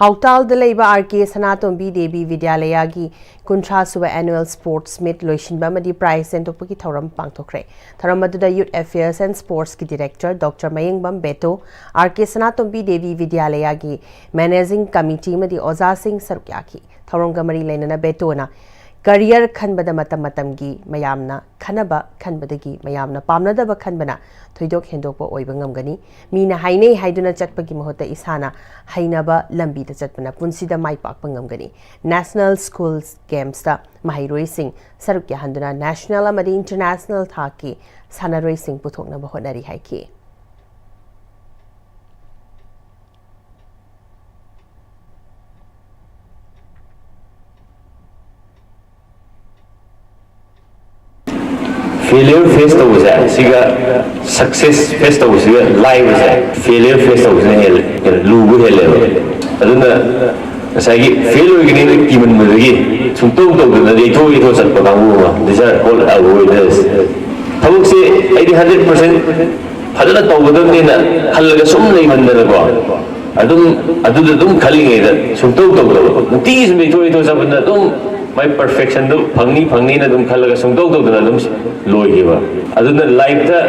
ꯍꯥꯎꯇꯥꯜꯗ ꯂꯩꯕ ꯑꯥꯔ ꯀꯦ ꯁꯅꯥꯇꯣꯝꯕꯤ ꯗꯦꯕꯤ ꯕꯤꯗ꯭ꯌꯥꯂꯌꯥꯒꯤ ꯀꯨꯟꯊ꯭ꯔꯥ ꯁꯨꯕ Annual Sports Meet ꯂꯣꯏꯁꯤꯟꯕ ꯑꯃꯗꯤ ꯄ꯭ꯔꯥꯏꯖ ꯌꯦꯟꯊꯣꯛꯄꯒꯤ ꯊꯧꯔꯝ ꯄꯥꯡꯊꯣꯛꯈ꯭ꯔꯦ꯫ ꯊꯧꯔꯝ ꯑꯗꯨꯗ Youth Affairs and Sportsꯀꯤ Director Doctor Mayengbam Beto, R K Sanatombi Devi ꯕꯤꯗ꯭ꯌꯥꯂꯌꯥꯒꯤ Managing Committee ꯑꯃꯗꯤ ꯑꯣꯖꯥꯁꯤꯡ ꯁꯔꯨꯛ ꯌꯥꯈꯤ꯫ ꯊꯧꯔꯝꯒ ꯃꯔꯤ ꯂꯩꯅꯅ ꯕꯦꯇꯣꯅ career ꯈꯟꯕꯗ ꯃꯇꯝ ꯃꯇꯝꯒꯤ ꯃꯌꯥꯝꯅ ꯈꯟꯅꯕ ꯈꯟꯕꯗꯒꯤ ꯃꯌꯥꯝꯅ ꯄꯥꯝꯅꯗꯕ ꯈꯟꯕꯅ ꯊꯣꯏꯗꯣꯛ ꯍꯦꯟꯗꯣꯛꯄ ꯑꯣꯏꯕ ꯉꯝꯒꯅꯤ꯫ ꯃꯤꯅ ꯍꯥꯏꯅꯩ ꯍꯥꯏꯗꯨꯅ ꯆꯠꯄꯒꯤ ꯃꯍꯨꯠꯇ ꯏꯁꯥꯅ ꯍꯩꯅꯕ ꯂꯝꯕꯤꯗ ꯆꯠꯄꯅ ꯄꯨꯟꯁꯤꯗ ꯃꯥꯏ ꯄꯥꯛꯄ ꯉꯝꯒꯅꯤ꯫ National School Gamesꯇ ꯃꯍꯩꯔꯣꯏꯁꯤꯡ ꯁꯔꯨꯛ ꯌꯥꯍꯟꯗꯨꯅ national ꯑꯃꯗꯤ international ꯊꯥꯛꯀꯤ ꯁꯥꯟꯅꯔꯣꯏꯁꯤꯡ ꯄꯨꯊꯣꯛꯅꯕ ꯍꯣꯠꯅꯔꯤ ꯍꯥꯏꯈꯤ꯫ Failure face ꯇꯧꯕꯁꯦ ꯁꯤꯒ success face ꯇꯧꯕꯁꯤꯒ ꯂꯥꯏꯕꯁꯦ failure face ꯇꯧꯕꯁꯤꯅ ꯍꯦꯜꯂꯦ, ꯂꯨꯕ ꯍꯦꯜꯂꯦꯕ꯫ ꯑꯗꯨꯅ ꯉꯁꯥꯏꯒꯤ fail ꯑꯣꯏꯒꯅꯤ ꯀꯤꯃꯟꯕꯗꯒꯤ ꯁꯨꯡꯇꯧ ꯇꯧꯗꯅ ꯌꯩꯊꯣꯛ ꯌꯩꯊꯣꯛ ꯆꯠꯄ ꯀꯥꯡꯕꯨ ꯑꯃ, these are called avoiders꯫ ꯊꯕꯛꯁꯦ ꯑꯩꯗꯤ hundred percent ꯐꯖꯅ ꯇꯧꯒꯗꯕꯅꯤꯅ ꯈꯜꯂꯒ ꯁꯨꯝ ꯂꯩꯃꯟꯗꯅꯀꯣ, ꯑꯗꯨꯝ ꯑꯗꯨꯗ ꯑꯗꯨꯝ ꯈꯜꯂꯤꯉꯩꯗ ꯁꯨꯡꯇꯧ ꯇꯧꯗꯕ, ꯅꯨꯡꯇꯤꯒꯤ ꯁꯨꯝ ꯌꯩꯊꯣꯛ ꯌꯩꯊꯣꯛ ꯆꯠꯄꯗ ꯑꯗꯨꯝ ꯃꯥꯏ ꯄꯔꯐꯦꯛꯁꯟꯗꯨ ꯐꯪꯅꯤ ꯐꯪꯅꯤꯅ ꯑꯗꯨꯝ ꯈꯜꯂꯒ ꯁꯨꯡꯇꯧ ꯇꯧꯗꯅ ꯑꯗꯨꯝ ꯂꯣꯏꯈꯤꯕ꯫ ꯑꯗꯨꯅ ꯂꯥꯏꯐꯇ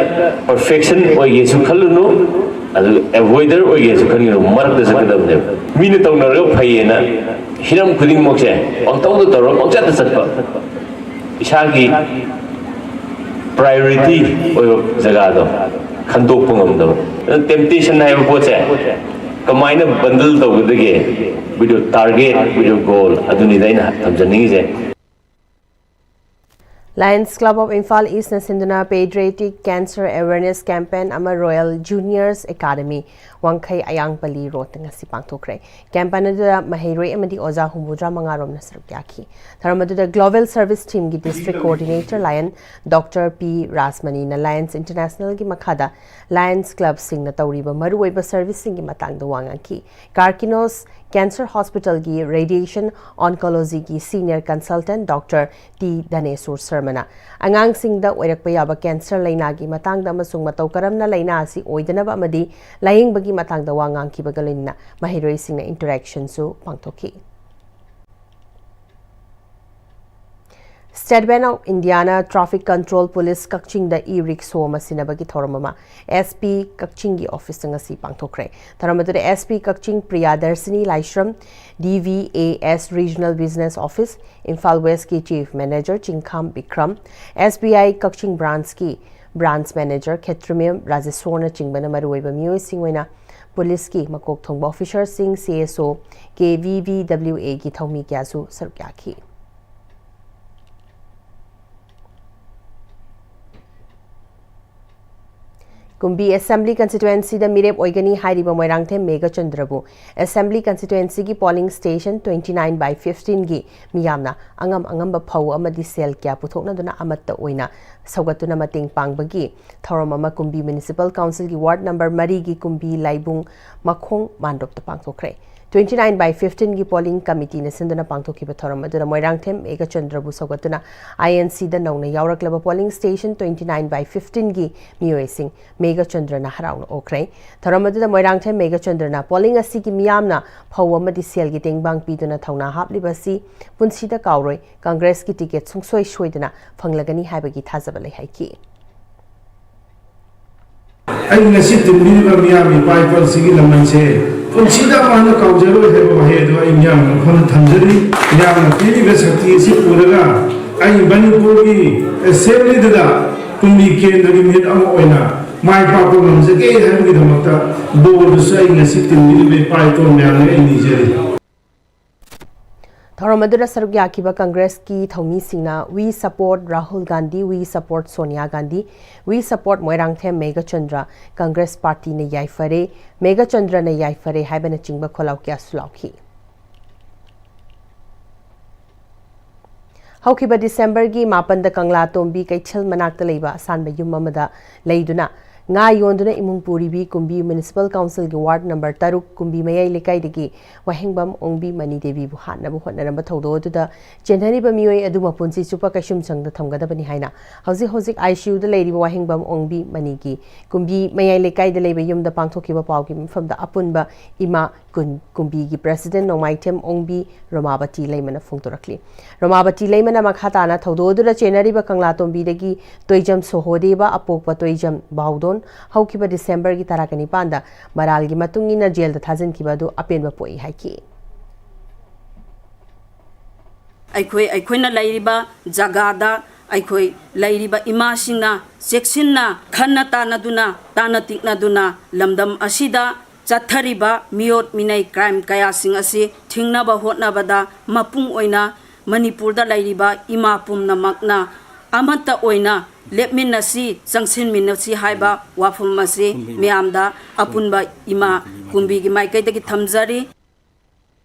ꯄꯔꯐꯦꯛꯁꯟ ꯑꯣꯏꯒꯦꯁꯨ ꯈꯜꯂꯨꯅꯨ, ꯑꯗꯨ ꯑꯦꯚꯣꯏꯗꯔ ꯑꯣꯏꯒꯦꯁꯨ ꯈꯟꯒꯅꯨ, ꯃꯔꯛꯇ ꯆꯠꯀꯗꯕꯅꯦꯕ꯫ ꯃꯤꯅ ꯇꯧꯅꯔꯒ ꯐꯩꯌꯦꯅ ꯍꯤꯔꯝ ꯈꯨꯗꯤꯡꯃꯛꯁꯦ ꯄꯪꯇꯧꯗ ꯇꯧꯔꯒ ꯄꯪꯆꯠꯇ ꯆꯠꯄ, ꯏꯁꯥꯒꯤ ꯄ꯭ꯔꯥꯏꯌꯣꯔꯤꯇꯤ ꯑꯣꯏꯕ ꯖꯒꯥꯗꯣ ꯈꯟꯗꯣꯛꯄ ꯉꯝꯗꯕ꯫ ꯑꯗꯨꯅ ꯇꯦꯝꯇꯦꯁꯟ ꯍꯥꯏꯕ ꯄꯣꯠꯁꯦ ꯀꯃꯥꯏꯅ ꯕꯟꯗꯜ ꯇꯧꯒꯗꯒꯦ, with your target, with your goal, ꯑꯗꯨꯅꯤꯗ ꯑꯩꯅ ꯊꯝꯖꯅꯤꯡꯉꯤꯁꯦ꯫ Lions Club of Imphal Eastꯅ ꯁꯤꯟꯗꯨꯅ Paediatric Cancer Awareness Campaign ꯑꯃ Royal Juniors Academy, ꯋꯥꯡꯈꯩ ꯑꯌꯥꯡꯄꯜꯂꯤ ꯔꯣꯗꯇ ꯉꯁꯤ ꯄꯥꯡꯊꯣꯛꯈ꯭ꯔꯦ꯫ ꯀꯦꯝꯄꯦꯟ ꯑꯗꯨꯗ ꯃꯍꯩꯔꯣꯏ ꯑꯃꯗꯤ ꯑꯣꯖꯥ ꯍꯨꯝꯐꯨꯇꯔꯥ ꯃꯉꯥ ꯔꯣꯝꯅ ꯁꯔꯨꯛ ꯌꯥꯈꯤ꯫ ꯊꯧꯔꯝ ꯑꯗꯨꯗ Global Service Teamꯒꯤ District Coordinator Lion Doctor P ꯔꯥꯖꯃꯅꯤꯅ Lions Internationalꯒꯤ ꯃꯈꯥꯗ Lions Clubꯁꯤꯡꯅ ꯇꯧꯔꯤꯕ ꯃꯔꯨꯑꯣꯏꯕ ꯁꯔꯚꯤꯁꯁꯤꯡꯒꯤ ꯃꯇꯥꯡꯗ ꯋꯥ ꯉꯥꯡꯈꯤ꯫ Carcinos Cancer Hospitalꯒꯤ Radiation Oncologyꯒꯤ Senior Consultant Doctor T Dhaneshor ꯁꯔꯃꯅ ꯑꯉꯥꯡꯁꯤꯡꯗ ꯑꯣꯏꯔꯛꯄ ꯌꯥꯕ ꯀꯦꯟꯁꯔ ꯂꯥꯏꯅꯥꯒꯤ ꯃꯇꯥꯡꯗ ꯑꯃꯁꯨꯡ ꯃꯇꯧ ꯀꯔꯝꯅ ꯂꯥꯏꯅꯥ ꯑꯁꯤ ꯑꯣꯏꯗꯅꯕ ꯑꯃꯗꯤ ꯂꯥꯌꯦꯡꯕꯒꯤ ꯃꯇꯥꯡꯗ ꯋꯥ ꯉꯥꯡꯈꯤꯕꯒ ꯂꯣꯏꯅꯅ ꯃꯍꯩꯔꯣꯏꯁꯤꯡꯅ ꯏꯟꯇꯔꯦꯛꯁꯟꯁꯨ ꯄꯥꯡꯊꯣꯛꯈꯤ꯫ State Bank of Indiaꯅ Traffic Control Police ꯀꯛꯆꯤꯡꯗ e-rickshaw ꯑꯃ ꯁꯤꯟꯅꯕꯒꯤ ꯊꯧꯔꯝ ꯑꯃ S P ꯀꯛꯆꯤꯡꯒꯤ ꯑꯣꯐꯤꯁꯇ ꯉꯁꯤ ꯄꯥꯡꯊꯣꯛꯈ꯭ꯔꯦ꯫ ꯊꯧꯔꯝ ꯑꯗꯨꯗ S P Kakching Priyadarshini Laishram, D V A S Regional Business Office, Imphal ꯋꯦꯁꯀꯤ Chief Manager ꯆꯤꯡꯈꯥꯝ Bikram, S B I Kakching ꯕ꯭ꯔꯥꯟꯁꯀꯤ Branch Manager ꯈꯦꯇ꯭ꯔꯤꯃꯌꯨꯝ ꯔꯥꯖꯦꯁꯣꯔꯅꯆꯤꯡꯕꯅ ꯃꯔꯨꯑꯣꯏꯕ ꯃꯤꯑꯣꯏꯁꯤꯡ ꯑꯣꯏꯅ ꯄꯨꯂꯤꯁꯀꯤ ꯃꯀꯣꯛ ꯊꯣꯡꯕ ꯑꯣꯐꯤꯁꯔꯁꯤꯡ, C S O, K V V W Aꯒꯤ ꯊꯧꯃꯤ ꯀꯌꯥꯁꯨ ꯁꯔꯨꯛ ꯌꯥꯈꯤ꯫ ꯀꯨꯝꯕꯤ Assembly Constituencyꯗ ꯃꯤꯔꯦꯞ ꯑꯣꯏꯒꯅꯤ ꯍꯥꯏꯔꯤꯕ Moirangthem ꯃꯦꯘꯆꯟꯗ꯭ꯔꯕꯨ Assembly Constituencyꯒꯤ polling station twenty nine by fifteenꯒꯤ ꯃꯤꯌꯥꯝꯅ ꯑꯉꯝ ꯑꯉꯝꯕ ꯐꯧ ꯑꯃꯗꯤ ꯁꯦꯜ ꯀꯌꯥ ꯄꯨꯊꯣꯛꯅꯗꯨꯅ ꯑꯃꯠꯇ ꯑꯣꯏꯅ ꯁꯧꯒꯠꯇꯨꯅ ꯃꯇꯦꯡ ꯄꯥꯡꯕꯒꯤ ꯊꯧꯔꯝ ꯑꯃ ꯀꯨꯝꯕꯤ Municipal Councilꯒꯤ Ward number ꯃꯔꯤꯒꯤ ꯀꯨꯝꯕꯤ ꯂꯥꯏꯕꯨꯡ ꯃꯈꯣꯡ ꯃꯥꯟꯗꯣꯞꯇ ꯄꯥꯡꯊꯣꯛꯈ꯭ꯔꯦ꯫ twenty nine by fifteen ꯒꯤ polling committee ꯅ ꯁꯤꯟꯗꯨꯅ ꯄꯥꯡꯊꯣꯛꯈꯤꯕ ꯊꯧꯔꯝ ꯑꯗꯨꯗ ꯃꯣꯏꯔꯥꯡꯊꯦꯝ ꯃꯦꯘꯆꯟꯗ꯭ꯔꯕꯨ ꯁꯧꯒꯠꯇꯨꯅ I N C ꯗ ꯅꯧꯅ ꯌꯥꯎꯔꯛꯂꯕ polling station twenty nine by fifteen ꯒꯤ ꯃꯤꯑꯣꯏꯁꯤꯡ ꯃꯦꯘꯆꯟꯗ꯭ꯔꯅ ꯍꯔꯥꯎꯅ ꯑꯣꯛꯈ꯭ꯔꯦ꯫ ꯊꯧꯔꯝ ꯑꯗꯨꯗ ꯃꯣꯏꯔꯥꯡꯊꯦꯝ ꯃꯦꯘꯆꯟꯗ꯭ꯔꯅ polling ꯑꯁꯤꯒꯤ ꯃꯤꯌꯥꯝꯅ ꯐꯧ ꯑꯃꯗꯤ ꯁꯦꯜꯒꯤ ꯇꯦꯡꯕꯥꯡ ꯄꯤꯗꯨꯅ ꯊꯧꯅꯥ ꯍꯥꯞꯂꯤꯕ ꯑꯁꯤ ꯄꯨꯟꯁꯤꯗ ꯀꯥꯎꯔꯣꯏ, ꯀꯪꯒ꯭ꯔꯦꯁꯀꯤ ticket ꯁꯨꯡꯁꯣꯏ ꯁꯣꯏꯗꯅ ꯐꯪꯂꯒꯅꯤ ꯍꯥꯏꯕꯒꯤ ꯊꯥꯖꯕ ꯂꯩ ꯍꯥꯏꯈꯤ꯫ ꯑꯩ ꯉꯁꯤ ꯇꯤꯟꯕꯤꯔꯤꯕ ꯃꯤꯌꯥꯝ ꯏꯄꯥ ꯏꯄꯨꯁꯤꯒꯤ ꯂꯃꯟꯁꯦ ꯄꯨꯟꯁꯤꯗ ꯑꯃꯨꯛ ꯍꯟꯅ ꯀꯥꯎꯖꯔꯣꯏ ꯍꯥꯏꯕ ꯋꯥꯍꯩ ꯑꯗꯨ ꯑꯩ ꯃꯤꯌꯥꯝꯒꯤ ꯃꯐꯝꯗ ꯊꯝꯖꯔꯤ꯫ ꯃꯤꯌꯥꯝꯅ ꯄꯤꯔꯤꯕ ꯁꯛꯇꯤ ꯑꯁꯤ ꯄꯨꯔꯒ ꯑꯩ ꯃꯅꯤꯄꯨꯔꯒꯤ assembly ꯗꯨꯗ ꯀꯨꯝꯕꯤ ꯀꯦꯟꯗ꯭ꯔꯒꯤ ꯃꯤꯍꯨꯠ ꯑꯃ ꯑꯣꯏꯅ ꯃꯥꯏ ꯄꯥꯛꯄ ꯉꯝꯖꯒꯦ ꯍꯥꯏꯕꯒꯤꯗꯃꯛꯇ ꯕꯣꯔꯗꯨꯁꯨ ꯑꯩ ꯉꯁꯤ ꯇꯤꯟꯕꯤꯔꯤꯕ ꯏꯄꯥ ꯏꯄꯨ ꯃꯌꯥꯝꯗ ꯑꯩ ꯅꯤꯖꯔꯤ꯫ ꯊꯧꯔꯝ ꯑꯗꯨꯗ ꯁꯔꯨꯛ ꯌꯥꯈꯤꯕ ꯀꯪꯒ꯭ꯔꯦꯁꯀꯤ ꯊꯧꯃꯤꯁꯤꯡꯅ "We support Rahul Gandhi, we support Sonia Gandhi, we support Moirangthem Meghachandra, Congress ꯄꯥꯔꯇꯤꯅ ꯌꯥꯏꯐꯔꯦ, ꯃꯦꯘꯆꯟꯗ꯭ꯔꯅ ꯌꯥꯏꯐꯔꯦ" ꯍꯥꯏꯕꯅꯆꯤꯡꯕ ꯈꯣꯜꯂꯥꯎ ꯀꯌꯥꯁꯨ ꯂꯥꯎꯈꯤ꯫ ꯍꯧꯈꯤꯕ ꯗꯤꯁꯦꯝꯕꯔꯒꯤ ꯃꯥꯄꯟꯗ ꯀꯪꯂꯥ ꯇꯣꯝꯕꯤ ꯀꯩꯊꯦꯜ ꯃꯅꯥꯛꯇ ꯂꯩꯕ ꯑꯁꯥꯟꯕ ꯌꯨꯝ ꯑꯃꯗ ꯂꯩꯗꯨꯅ ꯉꯥ ꯌꯣꯟꯗꯨꯅ ꯏꯃꯨꯡ ꯄꯨꯔꯤꯕꯤ ꯀꯨꯝꯕꯤ ꯃ꯭ꯌꯨꯅꯤꯁꯤꯄꯥꯜ ꯀꯥꯎꯟꯁꯤꯜꯒꯤ ꯋꯥꯔꯗ ꯅꯝꯕꯔ ꯇꯔꯨꯛ ꯀꯨꯝꯕꯤ ꯃꯌꯥꯏ ꯂꯩꯀꯥꯏꯗꯒꯤ ꯋꯥꯍꯦꯡꯕꯝ ꯑꯣꯡꯕꯤ ꯃꯅꯤ ꯗꯦꯕꯤꯕꯨ ꯍꯥꯠꯅꯕ ꯍꯣꯠꯅꯔꯝꯕ ꯊꯧꯗꯣꯛ ꯑꯗꯨꯗ ꯆꯦꯟꯅꯔꯤꯕ ꯃꯤꯑꯣꯏ ꯑꯗꯨ ꯃꯄꯨꯟꯁꯤ ꯆꯨꯞꯄ ꯀꯩꯁꯨꯝꯁꯪꯗ ꯊꯝꯒꯗꯕꯅꯤ ꯍꯥꯏꯅ ꯍꯧꯖꯤꯛ ꯍꯧꯖꯤꯛ I C U ꯗ ꯂꯩꯔꯤꯕ ꯋꯥꯍꯦꯡꯕꯝ ꯑꯣꯡꯕꯤ ꯃꯅꯤꯒꯤ ꯀꯨꯝꯕꯤ ꯃꯌꯥꯏ ꯂꯩꯀꯥꯏꯗ ꯂꯩꯕ ꯌꯨꯝꯗ ꯄꯥꯡꯊꯣꯛꯈꯤꯕ ꯄꯥꯎꯒꯤ ꯃꯤꯐꯝꯗ ꯑꯄꯨꯟꯕ ꯏꯃꯥ ꯀꯨꯟ ꯀꯨꯝꯕꯤꯒꯤ president ꯅꯣꯡꯃꯥꯏꯊꯦꯝ ꯑꯣꯡꯕꯤ ꯔꯣꯃꯥꯕꯇꯤ ꯂꯩꯃꯅ ꯐꯣꯡꯗꯣꯔꯛꯂꯤ꯫ ꯔꯣꯃꯥꯕꯇꯤ ꯂꯩꯃꯅ ꯃꯈꯥ ꯇꯥꯅ ꯊꯧꯗꯣꯛ ꯑꯗꯨꯗ ꯆꯦꯟꯅꯔꯤꯕ ꯀꯪꯂꯥ ꯇꯣꯝꯕꯤꯗꯒꯤ ꯇꯣꯏꯖꯝ ꯁꯣꯍꯣꯗꯦꯕ, ꯑꯄꯣꯛꯄ ꯇꯣꯏꯖꯝ ꯕꯥꯎꯗꯣꯟ ꯍꯧꯈꯤꯕ ꯗꯤꯁꯦꯝꯕꯔꯒꯤ ꯇꯔꯥꯒ ꯅꯤꯄꯥꯟꯗ ꯃꯔꯥꯜꯒꯤ ꯃꯇꯨꯡ ꯏꯟꯅ ꯖꯦꯜꯗ ꯊꯥꯖꯤꯟꯈꯤꯕ ꯑꯗꯨ ꯑꯄꯦꯟꯕ ꯄꯣꯛꯏ ꯍꯥꯏꯈꯤ꯫ ꯑꯩꯈꯣꯏ ꯑꯩꯈꯣꯏꯅ ꯂꯩꯔꯤꯕ ꯖꯒꯥꯗ ꯑꯩꯈꯣꯏ ꯂꯩꯔꯤꯕ ꯏꯃꯥꯁꯤꯡꯅ ꯆꯦꯛꯁꯤꯟꯅ ꯈꯟꯅ ꯇꯥꯟꯅꯗꯨꯅ ꯇꯥꯟꯅ ꯇꯤꯛꯅꯗꯨꯅ ꯂꯝꯗꯝ ꯑꯁꯤꯗ ꯆꯠꯊꯔꯤꯕ ꯃꯤꯑꯣꯠ ꯃꯤꯅꯩ crime ꯀꯌꯥꯁꯤꯡ ꯑꯁꯤ ꯊꯤꯡꯅꯕ ꯍꯣꯠꯅꯕꯗ ꯃꯄꯨꯡ ꯑꯣꯏꯅ ꯃꯅꯤꯄꯨꯔꯗ ꯂꯩꯔꯤꯕ ꯏꯃꯥ ꯄꯨꯝꯅꯃꯛꯅ ꯑꯃꯠꯇ ꯑꯣꯏꯅ ꯂꯦꯞꯃꯤꯟꯅꯁꯤ, ꯆꯪꯁꯤꯟꯃꯤꯟꯅꯁꯤ ꯍꯥꯏꯕ ꯋꯥꯐꯝ ꯑꯁꯤ ꯃꯤꯌꯥꯝꯗ ꯑꯄꯨꯟꯕ ꯏꯃꯥ ꯀꯨꯝꯕꯤꯒꯤ ꯃꯥꯏꯀꯩꯗꯒꯤ ꯊꯝꯖꯔꯤ꯫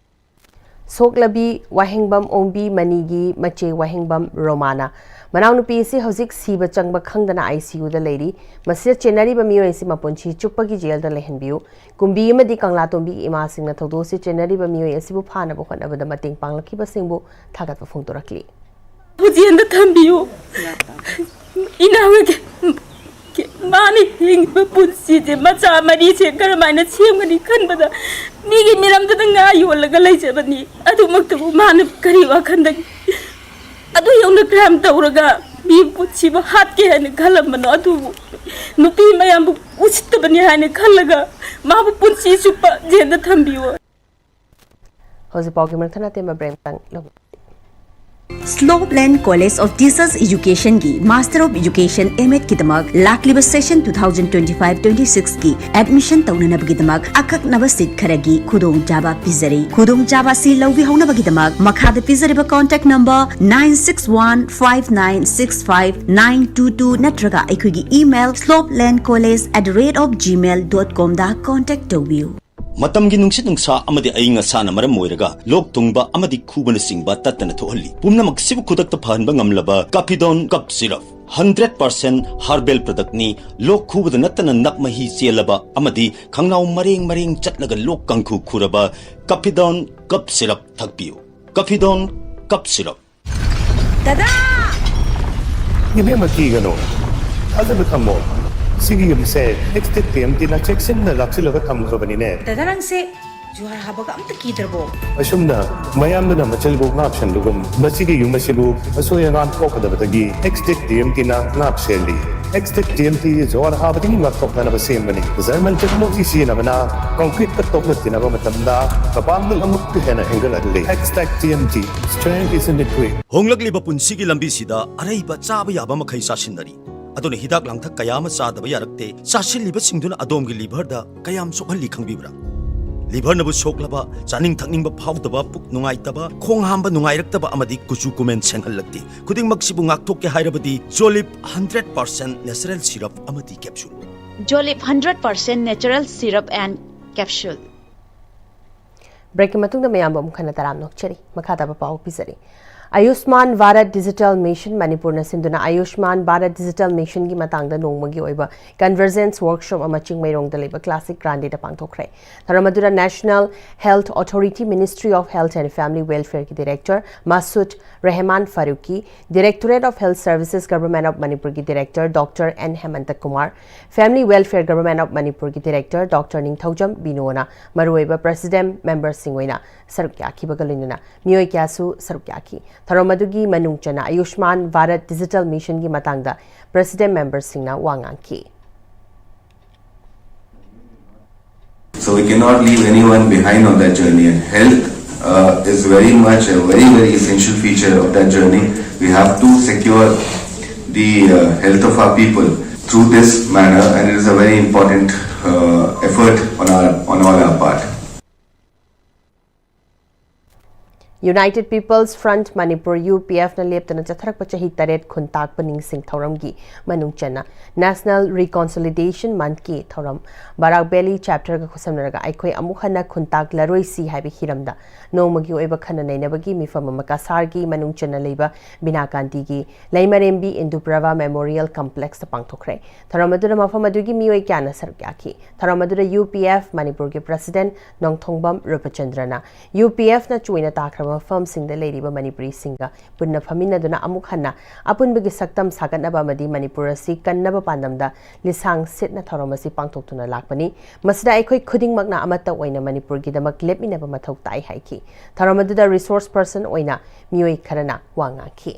ꯁꯣꯛꯂꯕꯤ ꯋꯥꯍꯦꯡꯕꯝ ꯑꯣꯡꯕꯤ ꯃꯅꯤꯒꯤ ꯃꯆꯦ ꯋꯥꯍꯦꯡꯕꯝ ꯔꯣꯃꯥꯅ ꯃꯅꯥꯎꯅꯨꯄꯤ ꯑꯁꯤ ꯍꯧꯖꯤꯛ ꯁꯤꯕ ꯆꯪꯕ ꯈꯪꯗꯅ ꯑꯥꯏ ꯁꯤ ꯌꯨꯗ ꯂꯩꯔꯤ꯫ ꯃꯁꯤꯗ ꯆꯦꯟꯅꯔꯤꯕ ꯃꯤꯑꯣꯏ ꯑꯁꯤ ꯃꯄꯨꯟꯁꯤ ꯆꯨꯞꯄꯒꯤ ꯖꯦꯜꯗ ꯂꯩꯍꯟꯕꯤꯌꯨ꯫ ꯀꯨꯝꯕꯤ ꯑꯃꯗꯤ ꯀꯪꯂꯥꯇꯣꯝꯕꯤꯒꯤ ꯏꯃꯥꯁꯤꯡꯅ ꯊꯧꯗꯣꯛ ꯑꯁꯤ ꯆꯦꯟꯅꯔꯤꯕ ꯃꯤꯑꯣꯏ ꯑꯁꯤꯕꯨ ꯐꯥꯅꯕ ꯍꯣꯠꯅꯕꯗ ꯃꯇꯦꯡ ꯄꯥꯡꯂꯛꯈꯤꯕꯁꯤꯡꯕꯨ ꯊꯥꯒꯠꯄ ꯐꯣꯡꯗꯣꯔꯛꯂꯤ꯫ ꯖꯦꯜꯗ ꯊꯝꯕꯤꯌꯨ꯫ ꯏꯅꯥꯎꯒꯤ ꯃꯥꯅ ꯍꯤꯡꯉꯤꯕ ꯄꯨꯟꯁꯤꯁꯦ, ꯃꯆꯥ ꯃꯔꯤꯁꯦ ꯀꯔꯝꯍꯥꯏꯅ ꯁꯦꯝꯒꯅꯤ ꯈꯟꯕꯗ ꯃꯤꯒꯤ ꯃꯤꯔꯝꯗꯨꯗ ꯉꯥ ꯌꯣꯜꯂꯒ ꯂꯩꯖꯕꯅꯤ꯫ ꯑꯗꯨꯃꯛꯇꯕꯨ ꯃꯥꯅ ꯀꯔꯤ ꯋꯥꯈꯜꯗ ꯑꯗꯨ ꯌꯧꯅ ꯀ꯭ꯔꯥꯏꯝ ꯇꯧꯔꯒ ꯃꯤ ꯄꯨꯟꯁꯤꯕꯨ ꯍꯥꯠꯀꯦ ꯍꯥꯏꯅ ꯈꯜꯂꯝꯕꯅꯣ? ꯑꯗꯨꯕꯨ ꯅꯨꯄꯤ ꯃꯌꯥꯝꯕꯨ ꯎꯁꯤꯠꯇꯕꯅꯤ ꯍꯥꯏꯅ ꯈꯜꯂꯒ ꯃꯥꯕꯨ ꯄꯨꯟꯁꯤ ꯆꯨꯞꯄ ꯖꯦꯜꯗ ꯊꯝꯕꯤꯌꯨ꯫ ꯍꯧꯖꯤꯛ ꯄꯥꯎꯒꯤ ꯃꯊꯪ ꯑꯇꯦꯟꯕ ꯕ꯭ꯔꯦꯛ ꯑꯃꯇꯪ ꯂꯧ꯫ Slopeland College of Teachers Educationꯒꯤ Master of Education M.Ed ꯀꯤꯗꯃꯛ ꯂꯥꯛꯂꯤꯕ session two thousand twenty five twenty sixꯀꯤ admission ꯇꯧꯅꯅꯕꯒꯤꯗꯃꯛ ꯑꯀꯛꯅꯕ seat ꯈꯔꯒꯤ ꯈꯨꯗꯣꯡꯆꯥꯕ ꯄꯤꯖꯔꯤ꯫ ꯈꯨꯗꯣꯡꯆꯥꯕ ꯑꯁꯤ ꯂꯧꯕꯤꯍꯧꯅꯕꯒꯤꯗꯃꯛ ꯃꯈꯥꯗ ꯄꯤꯖꯔꯤꯕ contact number nine six one five nine six five nine two two ꯅꯠꯇ꯭ꯔꯒ ꯑꯩꯈꯣꯏꯒꯤ email slopelandcollege at the rate of gmail dot comꯗ contact ꯇꯧꯕꯤꯌꯨ꯫ ꯃꯇꯝꯒꯤ ꯅꯨꯡꯁꯤꯠ ꯅꯨꯡꯁꯥ ꯑꯃꯗꯤ ꯑꯏꯪ ꯑꯁꯥꯅ ꯃꯔꯝ ꯑꯣꯏꯔꯒ ꯂꯣꯛ ꯊꯨꯡꯕ ꯑꯃꯗꯤ ꯈꯨꯕꯅꯆꯤꯡꯕ ꯇꯠꯇꯅ ꯊꯣꯛꯍꯜꯂꯤ꯫ ꯄꯨꯝꯅꯃꯛꯁꯤꯕꯨ ꯈꯨꯗꯛꯇ ꯐꯍꯟꯕ ꯉꯝꯂꯕ Capidone Cough Syrup, hundred percent herbal productꯅꯤ꯫ ꯂꯣꯛ ꯈꯨꯕꯗ ꯅꯠꯇꯅ ꯅꯞ ꯃꯍꯤ ꯆꯦꯜꯂꯕ ꯑꯃꯗꯤ ꯈꯪꯅꯥꯎ ꯃꯔꯦꯡ ꯃꯔꯦꯡ ꯆꯠꯂꯒ ꯂꯣꯛ ꯀꯥꯡꯈꯨ ꯈꯨꯔꯕ Capidone Cough Syrup ꯊꯛꯄꯤꯌꯨ꯫ Capidone Cough Syrup꯫ ꯗꯗꯥ! ꯏꯕꯦꯝꯃ, ꯀꯤꯒꯅꯨ, ꯊꯥꯖꯕ ꯊꯝꯃꯣ꯫ ꯁꯤꯒꯤ ꯌꯨꯝꯁꯦ ꯑꯦꯛꯁ ꯇꯦꯛ ꯇꯤ ꯑꯦꯝ ꯇꯤꯅ ꯆꯦꯛꯁꯤꯟꯅ ꯂꯥꯛꯁꯤꯜꯂꯒ ꯊꯝꯈ꯭ꯔꯕꯅꯤꯅꯦ꯫ ꯗꯗꯥ, ꯅꯪꯁꯦ ꯖꯨꯍꯥꯔ ꯍꯥꯕꯒ ꯑꯝꯇ ꯀꯤꯗ꯭ꯔꯕꯣ? ꯑꯁꯨꯝꯅ ꯃꯌꯥꯝꯗꯨꯅ ꯃꯆꯤꯜꯕꯨ ꯉꯥꯛꯁꯟꯕꯒꯨꯝ, ꯃꯁꯤꯒꯤ ꯌꯨꯝ ꯑꯁꯤꯕꯨ ꯑꯁꯣꯏ ꯑꯉꯥꯝ ꯊꯣꯛꯀꯗꯕꯗꯒꯤ ꯑꯦꯛꯁ ꯇꯦꯛ ꯇꯤ ꯑꯦꯝ ꯇꯤꯅ ꯉꯥꯛ ꯁꯦꯜꯂꯤ꯫ ꯑꯦꯛꯁ ꯇꯦꯛ ꯇꯤ ꯑꯦꯝ ꯇꯤ ꯖꯨꯍꯥꯔ ꯍꯥꯕꯗꯒꯤ ꯉꯥꯛꯊꯣꯛꯅꯅꯕ ꯁꯦꯝꯕꯅꯤ꯫ ꯖꯔꯃꯟ ꯇꯦꯛꯅꯣꯂꯣꯖꯤ ꯁꯤꯖꯤꯟꯅꯕꯅ concreteꯀ ꯇꯣꯛꯅ ꯇꯤꯟꯅꯕ ꯃꯇꯝꯗ ꯃꯄꯥꯡꯒꯜ ꯑꯃꯨꯛꯀ ꯍꯦꯟꯅ ꯍꯦꯟꯒꯠꯍꯜꯂꯤ꯫ Xtech T M T, strength is in the grit꯫ ꯍꯣꯡꯂꯛꯂꯤꯕ ꯄꯨꯟꯁꯤꯒꯤ ꯂꯝꯕꯤꯁꯤꯗ ꯑꯔꯩꯕ ꯆꯥꯕ ꯌꯥꯕ ꯃꯈꯩ ꯆꯥꯁꯤꯟꯅꯔꯤ꯫ ꯑꯗꯨꯅ ꯍꯤꯗꯥꯛ ꯂꯥꯡꯊꯛ ꯀꯌꯥ ꯑꯃ ꯆꯥꯗꯕ ꯌꯥꯔꯛꯇꯦ꯫ ꯆꯥꯁꯤꯜꯂꯤꯕꯁꯤꯡꯗꯨꯅ ꯑꯗꯣꯝꯒꯤ liverꯗ ꯀꯌꯥꯝ ꯁꯣꯛꯍꯜꯂꯤ ꯈꯪꯕꯤꯕ꯭ꯔꯥ? Liverꯅꯕꯨ ꯁꯣꯛꯂꯕ, ꯆꯥꯅꯤꯡ ꯊꯛꯅꯤꯡꯕ ꯐꯥꯎꯗꯕ, ꯄꯨꯛ ꯅꯨꯡꯉꯥꯏꯇꯕ, ꯈꯣꯡ ꯍꯥꯝꯕ ꯅꯨꯡꯉꯥꯏꯔꯛꯇꯕ ꯑꯃꯗꯤ ꯀꯨꯆꯨ ꯀꯨꯃꯦꯟ ꯁꯦꯡꯍꯜꯂꯛꯇꯦ꯫ ꯈꯨꯗꯤꯡꯃꯛꯁꯤꯕꯨ ꯉꯥꯛꯊꯣꯛꯀꯦ ꯍꯥꯏꯔꯕꯗꯤ Jolib hundred percent natural syrup ꯑꯃꯗꯤ capsule꯫ Jolib hundred percent natural syrup and capsule꯫ ꯕ꯭ꯔꯦꯛꯀꯤ ꯃꯇꯨꯡꯗ ꯃꯌꯥꯝꯕꯨ ꯑꯃꯨꯛ ꯍꯟꯅ ꯇꯔꯥꯝꯅ ꯑꯣꯛꯆꯔꯤ꯫ ꯃꯈꯥ ꯇꯥꯕ ꯄꯥꯎ ꯄꯤꯖꯔꯤ꯫ ꯑꯌꯨꯁꯃꯥꯟ ꯚꯥꯔꯠ ꯗꯤꯖꯤꯇꯦꯜ ꯃꯤꯁꯟ ꯃꯅꯤꯄꯨꯔꯅ ꯁꯤꯟꯗꯨꯅ ꯑꯌꯨꯁꯃꯥꯟ ꯚꯥꯔꯠ ꯗꯤꯖꯤꯇꯦꯜ ꯃꯤꯁꯟꯒꯤ ꯃꯇꯥꯡꯗ ꯅꯣꯡꯃꯒꯤ ꯑꯣꯏꯕ ꯀꯟꯚꯔꯖꯦꯟꯁ ꯋꯔꯛꯁꯣꯞ ꯑꯃ ꯆꯤꯡꯃꯩꯔꯣꯡꯗ ꯂꯩꯕ ꯀ꯭ꯂꯥꯁꯤꯛ ꯒ꯭ꯔꯥꯟꯗꯤꯗ ꯄꯥꯡꯊꯣꯛꯈ꯭ꯔꯦ꯫ ꯊꯧꯔꯝ ꯑꯗꯨꯗ National Health Authority, Ministry of Health and Family Welfare ꯒꯤ director Masood Rehman Farooqui, Directorate of Health Services, Government of ꯃꯅꯤꯄꯨꯔꯒꯤ director doctor N Hemanta Kumar, Family Welfare, Government of ꯃꯅꯤꯄꯨꯔꯒꯤ ꯗꯤꯔꯦꯛꯇꯔ ꯗꯣꯛꯇꯔ ꯅꯤꯡꯊꯧꯖꯝ ꯕꯤꯅꯣꯅ ꯃꯔꯨꯑꯣꯏꯕ ꯄ꯭ꯔꯦꯁꯤꯗꯦꯟꯠ ꯃꯦꯝꯕꯔꯁꯤꯡ ꯑꯣꯏꯅ ꯁꯔꯨꯛ ꯌꯥꯈꯤꯕꯒ ꯂꯣꯏꯅꯅ ꯃꯤꯑꯣꯏ ꯀꯌꯥꯁꯨ ꯁꯔꯨꯛ ꯌꯥꯈꯤ꯫ ꯊꯧꯔꯝ ꯑꯗꯨꯒꯤ ꯃꯅꯨꯡ ꯆꯟꯅ ꯑꯌꯨꯁꯃꯥꯟ ꯚꯥꯔꯠ ꯗꯤꯖꯤꯇꯦꯜ ꯃꯤꯁꯟꯒꯤ ꯃꯇꯥꯡꯗ ꯄ꯭ꯔꯦꯁꯤꯗꯦꯟꯠ ꯃꯦꯝꯕꯔꯁꯤꯡꯅ ꯋꯥ ꯉꯥꯡꯈꯤ꯫ So we cannot leave anyone behind on that journey, and health uh, is very much a very, very essential feature of that journey. We have to secure the uh, health of our people through this manner, and it is a very important uh, effort on our on all our part. United People's Front Manipur, UPF ꯅ ꯂꯦꯞꯇꯅ ꯆꯠꯊꯔꯛꯄ ꯆꯍꯤ ꯇꯔꯦꯠ ꯈꯨꯟꯇꯥꯛꯄ ꯅꯤꯡꯁꯤꯡ ꯊꯧꯔꯝꯒꯤ ꯃꯅꯨꯡ ꯆꯟꯅ National Reconciliation Month ꯀꯤ ꯊꯧꯔꯝ ꯕꯔꯥꯛ ꯚꯦꯂꯤ ꯆꯦꯞꯇꯔꯒ ꯈꯨꯠꯁꯝꯅꯔꯒ ꯑꯩꯈꯣꯏ ꯑꯃꯨꯛ ꯍꯟꯅ ꯈꯨꯟꯇꯥꯛꯂꯔꯣꯏꯁꯤ ꯍꯥꯏꯕ ꯍꯤꯔꯝꯗ ꯅꯣꯡꯃꯒꯤ ꯑꯣꯏꯕ ꯈꯟꯅ ꯅꯩꯅꯕꯒꯤ ꯃꯤꯐꯝ ꯑꯃ ꯀꯁꯥꯔꯒꯤ ꯃꯅꯨꯡ ꯆꯟꯅ ꯂꯩꯕ ꯕꯤꯅꯥ ꯒꯥꯟꯙꯤꯒꯤ ꯂꯩꯃꯔꯦꯝꯕꯤ ꯏꯟꯗꯨꯄ꯭ꯔꯚ ꯃꯦꯃꯣꯔꯤꯌꯦꯜ ꯀꯝꯄ꯭ꯂꯦꯛꯁꯇ ꯄꯥꯡꯊꯣꯛꯈ꯭ꯔꯦ꯫ ꯊꯧꯔꯝ ꯑꯗꯨꯗ ꯃꯐꯝ ꯑꯗꯨꯒꯤ ꯃꯤꯑꯣꯏ ꯀꯌꯥꯅ ꯁꯔꯨꯛ ꯌꯥꯈꯤ꯫ ꯊꯧꯔꯝ ꯑꯗꯨꯗ UPF ꯃꯅꯤꯄꯨꯔꯒꯤ ꯄ꯭ꯔꯦꯁꯤꯗꯦꯟꯠ ꯅꯣꯡꯊꯣꯡꯕꯝ ꯔꯨꯄꯆꯟꯗ꯭ꯔꯅ UPF ꯅ ꯆꯣꯏꯅ ꯇꯥꯈ꯭ꯔꯕ ꯃꯐꯝꯁꯤꯡꯗ ꯂꯩꯔꯤꯕ ꯃꯅꯤꯄꯨꯔꯤꯁꯤꯡꯒ ꯄꯨꯟꯅ ꯐꯝꯃꯤꯟꯅꯗꯨꯅ ꯑꯃꯨꯛ ꯍꯟꯅ ꯑꯄꯨꯟꯕꯒꯤ ꯁꯛꯇꯝ ꯁꯥꯒꯠꯅꯕ ꯑꯃꯗꯤ ꯃꯅꯤꯄꯨꯔ ꯑꯁꯤ ꯀꯟꯅꯕ ꯄꯥꯟꯗꯝꯗ ꯂꯤꯁꯥꯡ ꯁꯤꯠꯅ ꯊꯧꯔꯝ ꯑꯁꯤ ꯄꯥꯡꯊꯣꯛꯇꯨꯅ ꯂꯥꯛꯄꯅꯤ꯫ ꯃꯁꯤꯗ ꯑꯩꯈꯣꯏ ꯈꯨꯗꯤꯡꯃꯛꯅ ꯑꯃꯠꯇ ꯑꯣꯏꯅ ꯃꯅꯤꯄꯨꯔꯒꯤꯗꯃꯛ ꯂꯦꯞꯃꯤꯟꯅꯕ ꯃꯊꯧ ꯇꯥꯏ ꯍꯥꯏꯈꯤ꯫ ꯊꯧꯔꯝ ꯑꯗꯨꯗ ꯔꯤꯁꯣꯔꯁ ꯄꯔꯁꯟ ꯑꯣꯏꯅ ꯃꯤꯑꯣꯏ ꯈꯔꯅ ꯋꯥ ꯉꯥꯡꯈꯤ꯫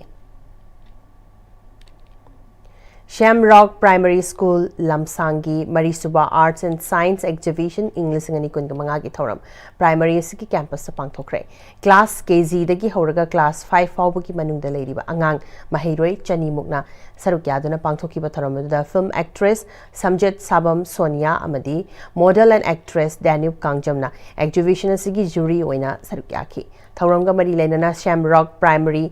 Shamrock Primary School ꯂꯝꯁꯥꯡꯒꯤ ꯃꯔꯤꯁꯨꯕ Arts and Science Exhibition ꯏꯪ ꯂꯤꯁꯤꯡ ꯑꯅꯤ ꯀꯨꯟꯒ ꯃꯉꯥꯒꯤ ꯊꯧꯔꯝ ꯄ꯭ꯔꯥꯏꯃꯔꯤ ꯑꯁꯤꯒꯤ ꯀꯦꯝꯄꯁꯇ ꯄꯥꯡꯊꯣꯛꯈ꯭ꯔꯦ꯫ ꯀ꯭ꯂꯥꯁ KG ꯗꯒꯤ ꯍꯧꯔꯒ ꯀ꯭ꯂꯥꯁ five ꯐꯥꯎꯕꯒꯤ ꯃꯅꯨꯡꯗ ꯂꯩꯔꯤꯕ ꯑꯉꯥꯡ ꯃꯍꯩꯔꯣꯏ ꯆꯅꯤꯃꯨꯛꯅ ꯁꯔꯨꯛ ꯌꯥꯗꯨꯅ ꯄꯥꯡꯊꯣꯛꯈꯤꯕ ꯊꯧꯔꯝ ꯑꯗꯨꯗ ꯐꯤꯜꯝ ꯑꯦꯛꯇ꯭ꯔꯦꯁ ꯁꯝꯖꯦꯠ ꯁꯥꯕꯝ ꯁꯣꯅꯤꯌꯥ ꯑꯃꯗꯤ ꯃꯣꯗꯦꯜ ꯑꯦꯟ ꯑꯦꯛꯇ꯭ꯔꯦꯁ ꯗꯦꯅ꯭ꯌꯨꯕ ꯀꯥꯡꯖꯝꯅ ꯑꯦꯛꯖꯤꯕꯤꯁꯟ ꯑꯁꯤꯒꯤ ꯖꯨꯔꯤ ꯑꯣꯏꯅ ꯁꯔꯨꯛ ꯌꯥꯈꯤ꯫ ꯊꯧꯔꯝꯒ ꯃꯔꯤ ꯂꯩꯅꯅ ꯁꯦꯝꯔꯣꯛ ꯄ꯭ꯔꯥꯏꯃꯔꯤ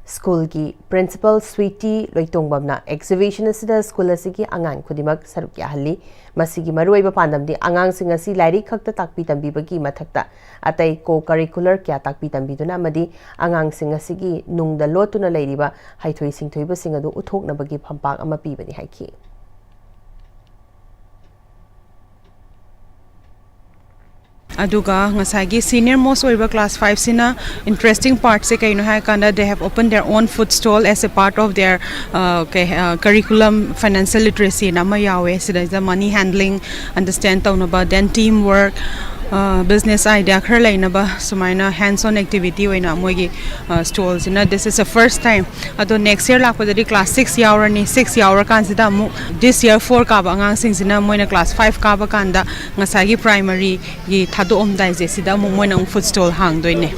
ꯁ꯭ꯀꯨꯜꯒꯤ ꯄ꯭ꯔꯤꯟꯁꯤꯄꯜ ꯁ꯭ꯋꯤꯇꯤ ꯂꯣꯏꯇꯣꯡꯕꯝꯅ ꯑꯦꯛꯖꯤꯕꯤꯁꯟ ꯑꯁꯤꯗ ꯁ꯭ꯀꯨꯜ ꯑꯁꯤꯒꯤ ꯑꯉꯥꯡ ꯈꯨꯗꯤꯡꯃꯛ ꯁꯔꯨꯛ ꯌꯥꯍꯜꯂꯤ꯫ ꯃꯁꯤꯒꯤ ꯃꯔꯨꯑꯣꯏꯕ ꯄꯥꯟꯗꯝꯗꯤ ꯑꯉꯥꯡꯁꯤꯡ ꯑꯁꯤ ꯂꯥꯏꯔꯤꯛ ꯈꯛꯇ ꯇꯥꯛꯄꯤ ꯇꯝꯕꯤꯕꯒꯤ ꯃꯊꯛꯇ ꯑꯇꯩ ꯀꯣ ꯀꯔꯤꯀꯨꯂꯔ ꯀꯌꯥ ꯇꯥꯛꯄꯤ ꯇꯝꯕꯤꯗꯨꯅ ꯑꯃꯗꯤ ꯑꯉꯥꯡꯁꯤꯡ ꯑꯁꯤꯒꯤ ꯅꯨꯡꯗ ꯂꯣꯠꯇꯨꯅ ꯂꯩꯔꯤꯕ ꯍꯩꯊꯣꯏ ꯁꯤꯡꯊꯣꯏꯕꯁꯤꯡ ꯑꯗꯨ ꯎꯠꯊꯣꯛꯅꯕꯒꯤ ꯐꯝꯄꯥꯛ ꯑꯃ ꯄꯤꯕꯅꯤ ꯍꯥꯏꯈꯤ꯫ ꯑꯗꯨꯒ ꯉꯁꯥꯏꯒꯤ ꯁꯤꯅꯤꯌꯔ ꯃꯣꯁ ꯑꯣꯏꯕ ꯀ꯭ꯂꯥꯁ ꯐꯥꯏꯚꯁꯤꯅ ꯏꯟꯇꯔꯦꯁꯇꯤꯡ ꯄꯥꯔꯠꯁꯦ ꯀꯩꯅꯣ ꯍꯥꯏꯔꯀꯥꯟꯗ, they have opened their own food stall as a part of their, uh, ꯀꯩ, uh, curriculum, financial literacyꯅ ꯑꯃ ꯌꯥꯎꯋꯦ꯫ ꯁꯤꯗꯩꯗ ꯃꯅꯤ ꯍꯦꯟꯗ꯭ꯂꯤꯡ ꯑꯟꯗꯔꯁ꯭ꯇꯦꯟ ꯇꯧꯅꯕ, then team work, business idea ꯈꯔ ꯂꯩꯅꯕ ꯁꯨꯃꯥꯏꯅ ꯍꯦꯟꯁ ꯑꯣꯟ ꯑꯦꯛꯇꯤꯚꯤꯇꯤ ꯑꯣꯏꯅ ꯃꯣꯏꯒꯤ ꯁ꯭ꯇꯣꯜꯁꯤꯅ, this is the first time. ꯑꯗꯣ ꯅꯦꯛꯁ ꯌꯔ ꯂꯥꯛꯄꯗꯗꯤ ꯀ꯭ꯂꯥꯁ ꯁꯤꯛꯁ ꯌꯥꯎꯔꯅꯤ꯫ ꯁꯤꯛꯁ ꯌꯥꯎꯔꯀꯥꯟꯁꯤꯗ ꯑꯃꯨꯛ ꯗꯤꯁ ꯌꯔ ꯐꯣꯔ ꯀꯥꯕ ꯑꯉꯥꯡꯁꯤꯡꯁꯤꯅ ꯃꯣꯏꯅ ꯀ꯭ꯂꯥꯁ ꯐꯥꯏꯚ ꯀꯥꯕ ꯀꯥꯟꯗ ꯉꯁꯥꯏꯒꯤ ꯄ꯭ꯔꯥꯏꯃꯔꯤꯒꯤ ꯊꯥꯗꯣꯛꯑꯝꯗꯥꯏꯁꯦ ꯁꯤꯗ ꯑꯃꯨꯛ ꯃꯣꯏꯅ ꯑꯃꯨꯛ ꯐꯨꯗ ꯁ꯭ꯇꯣꯜ ꯍꯥꯡꯗꯣꯏꯅꯦ꯫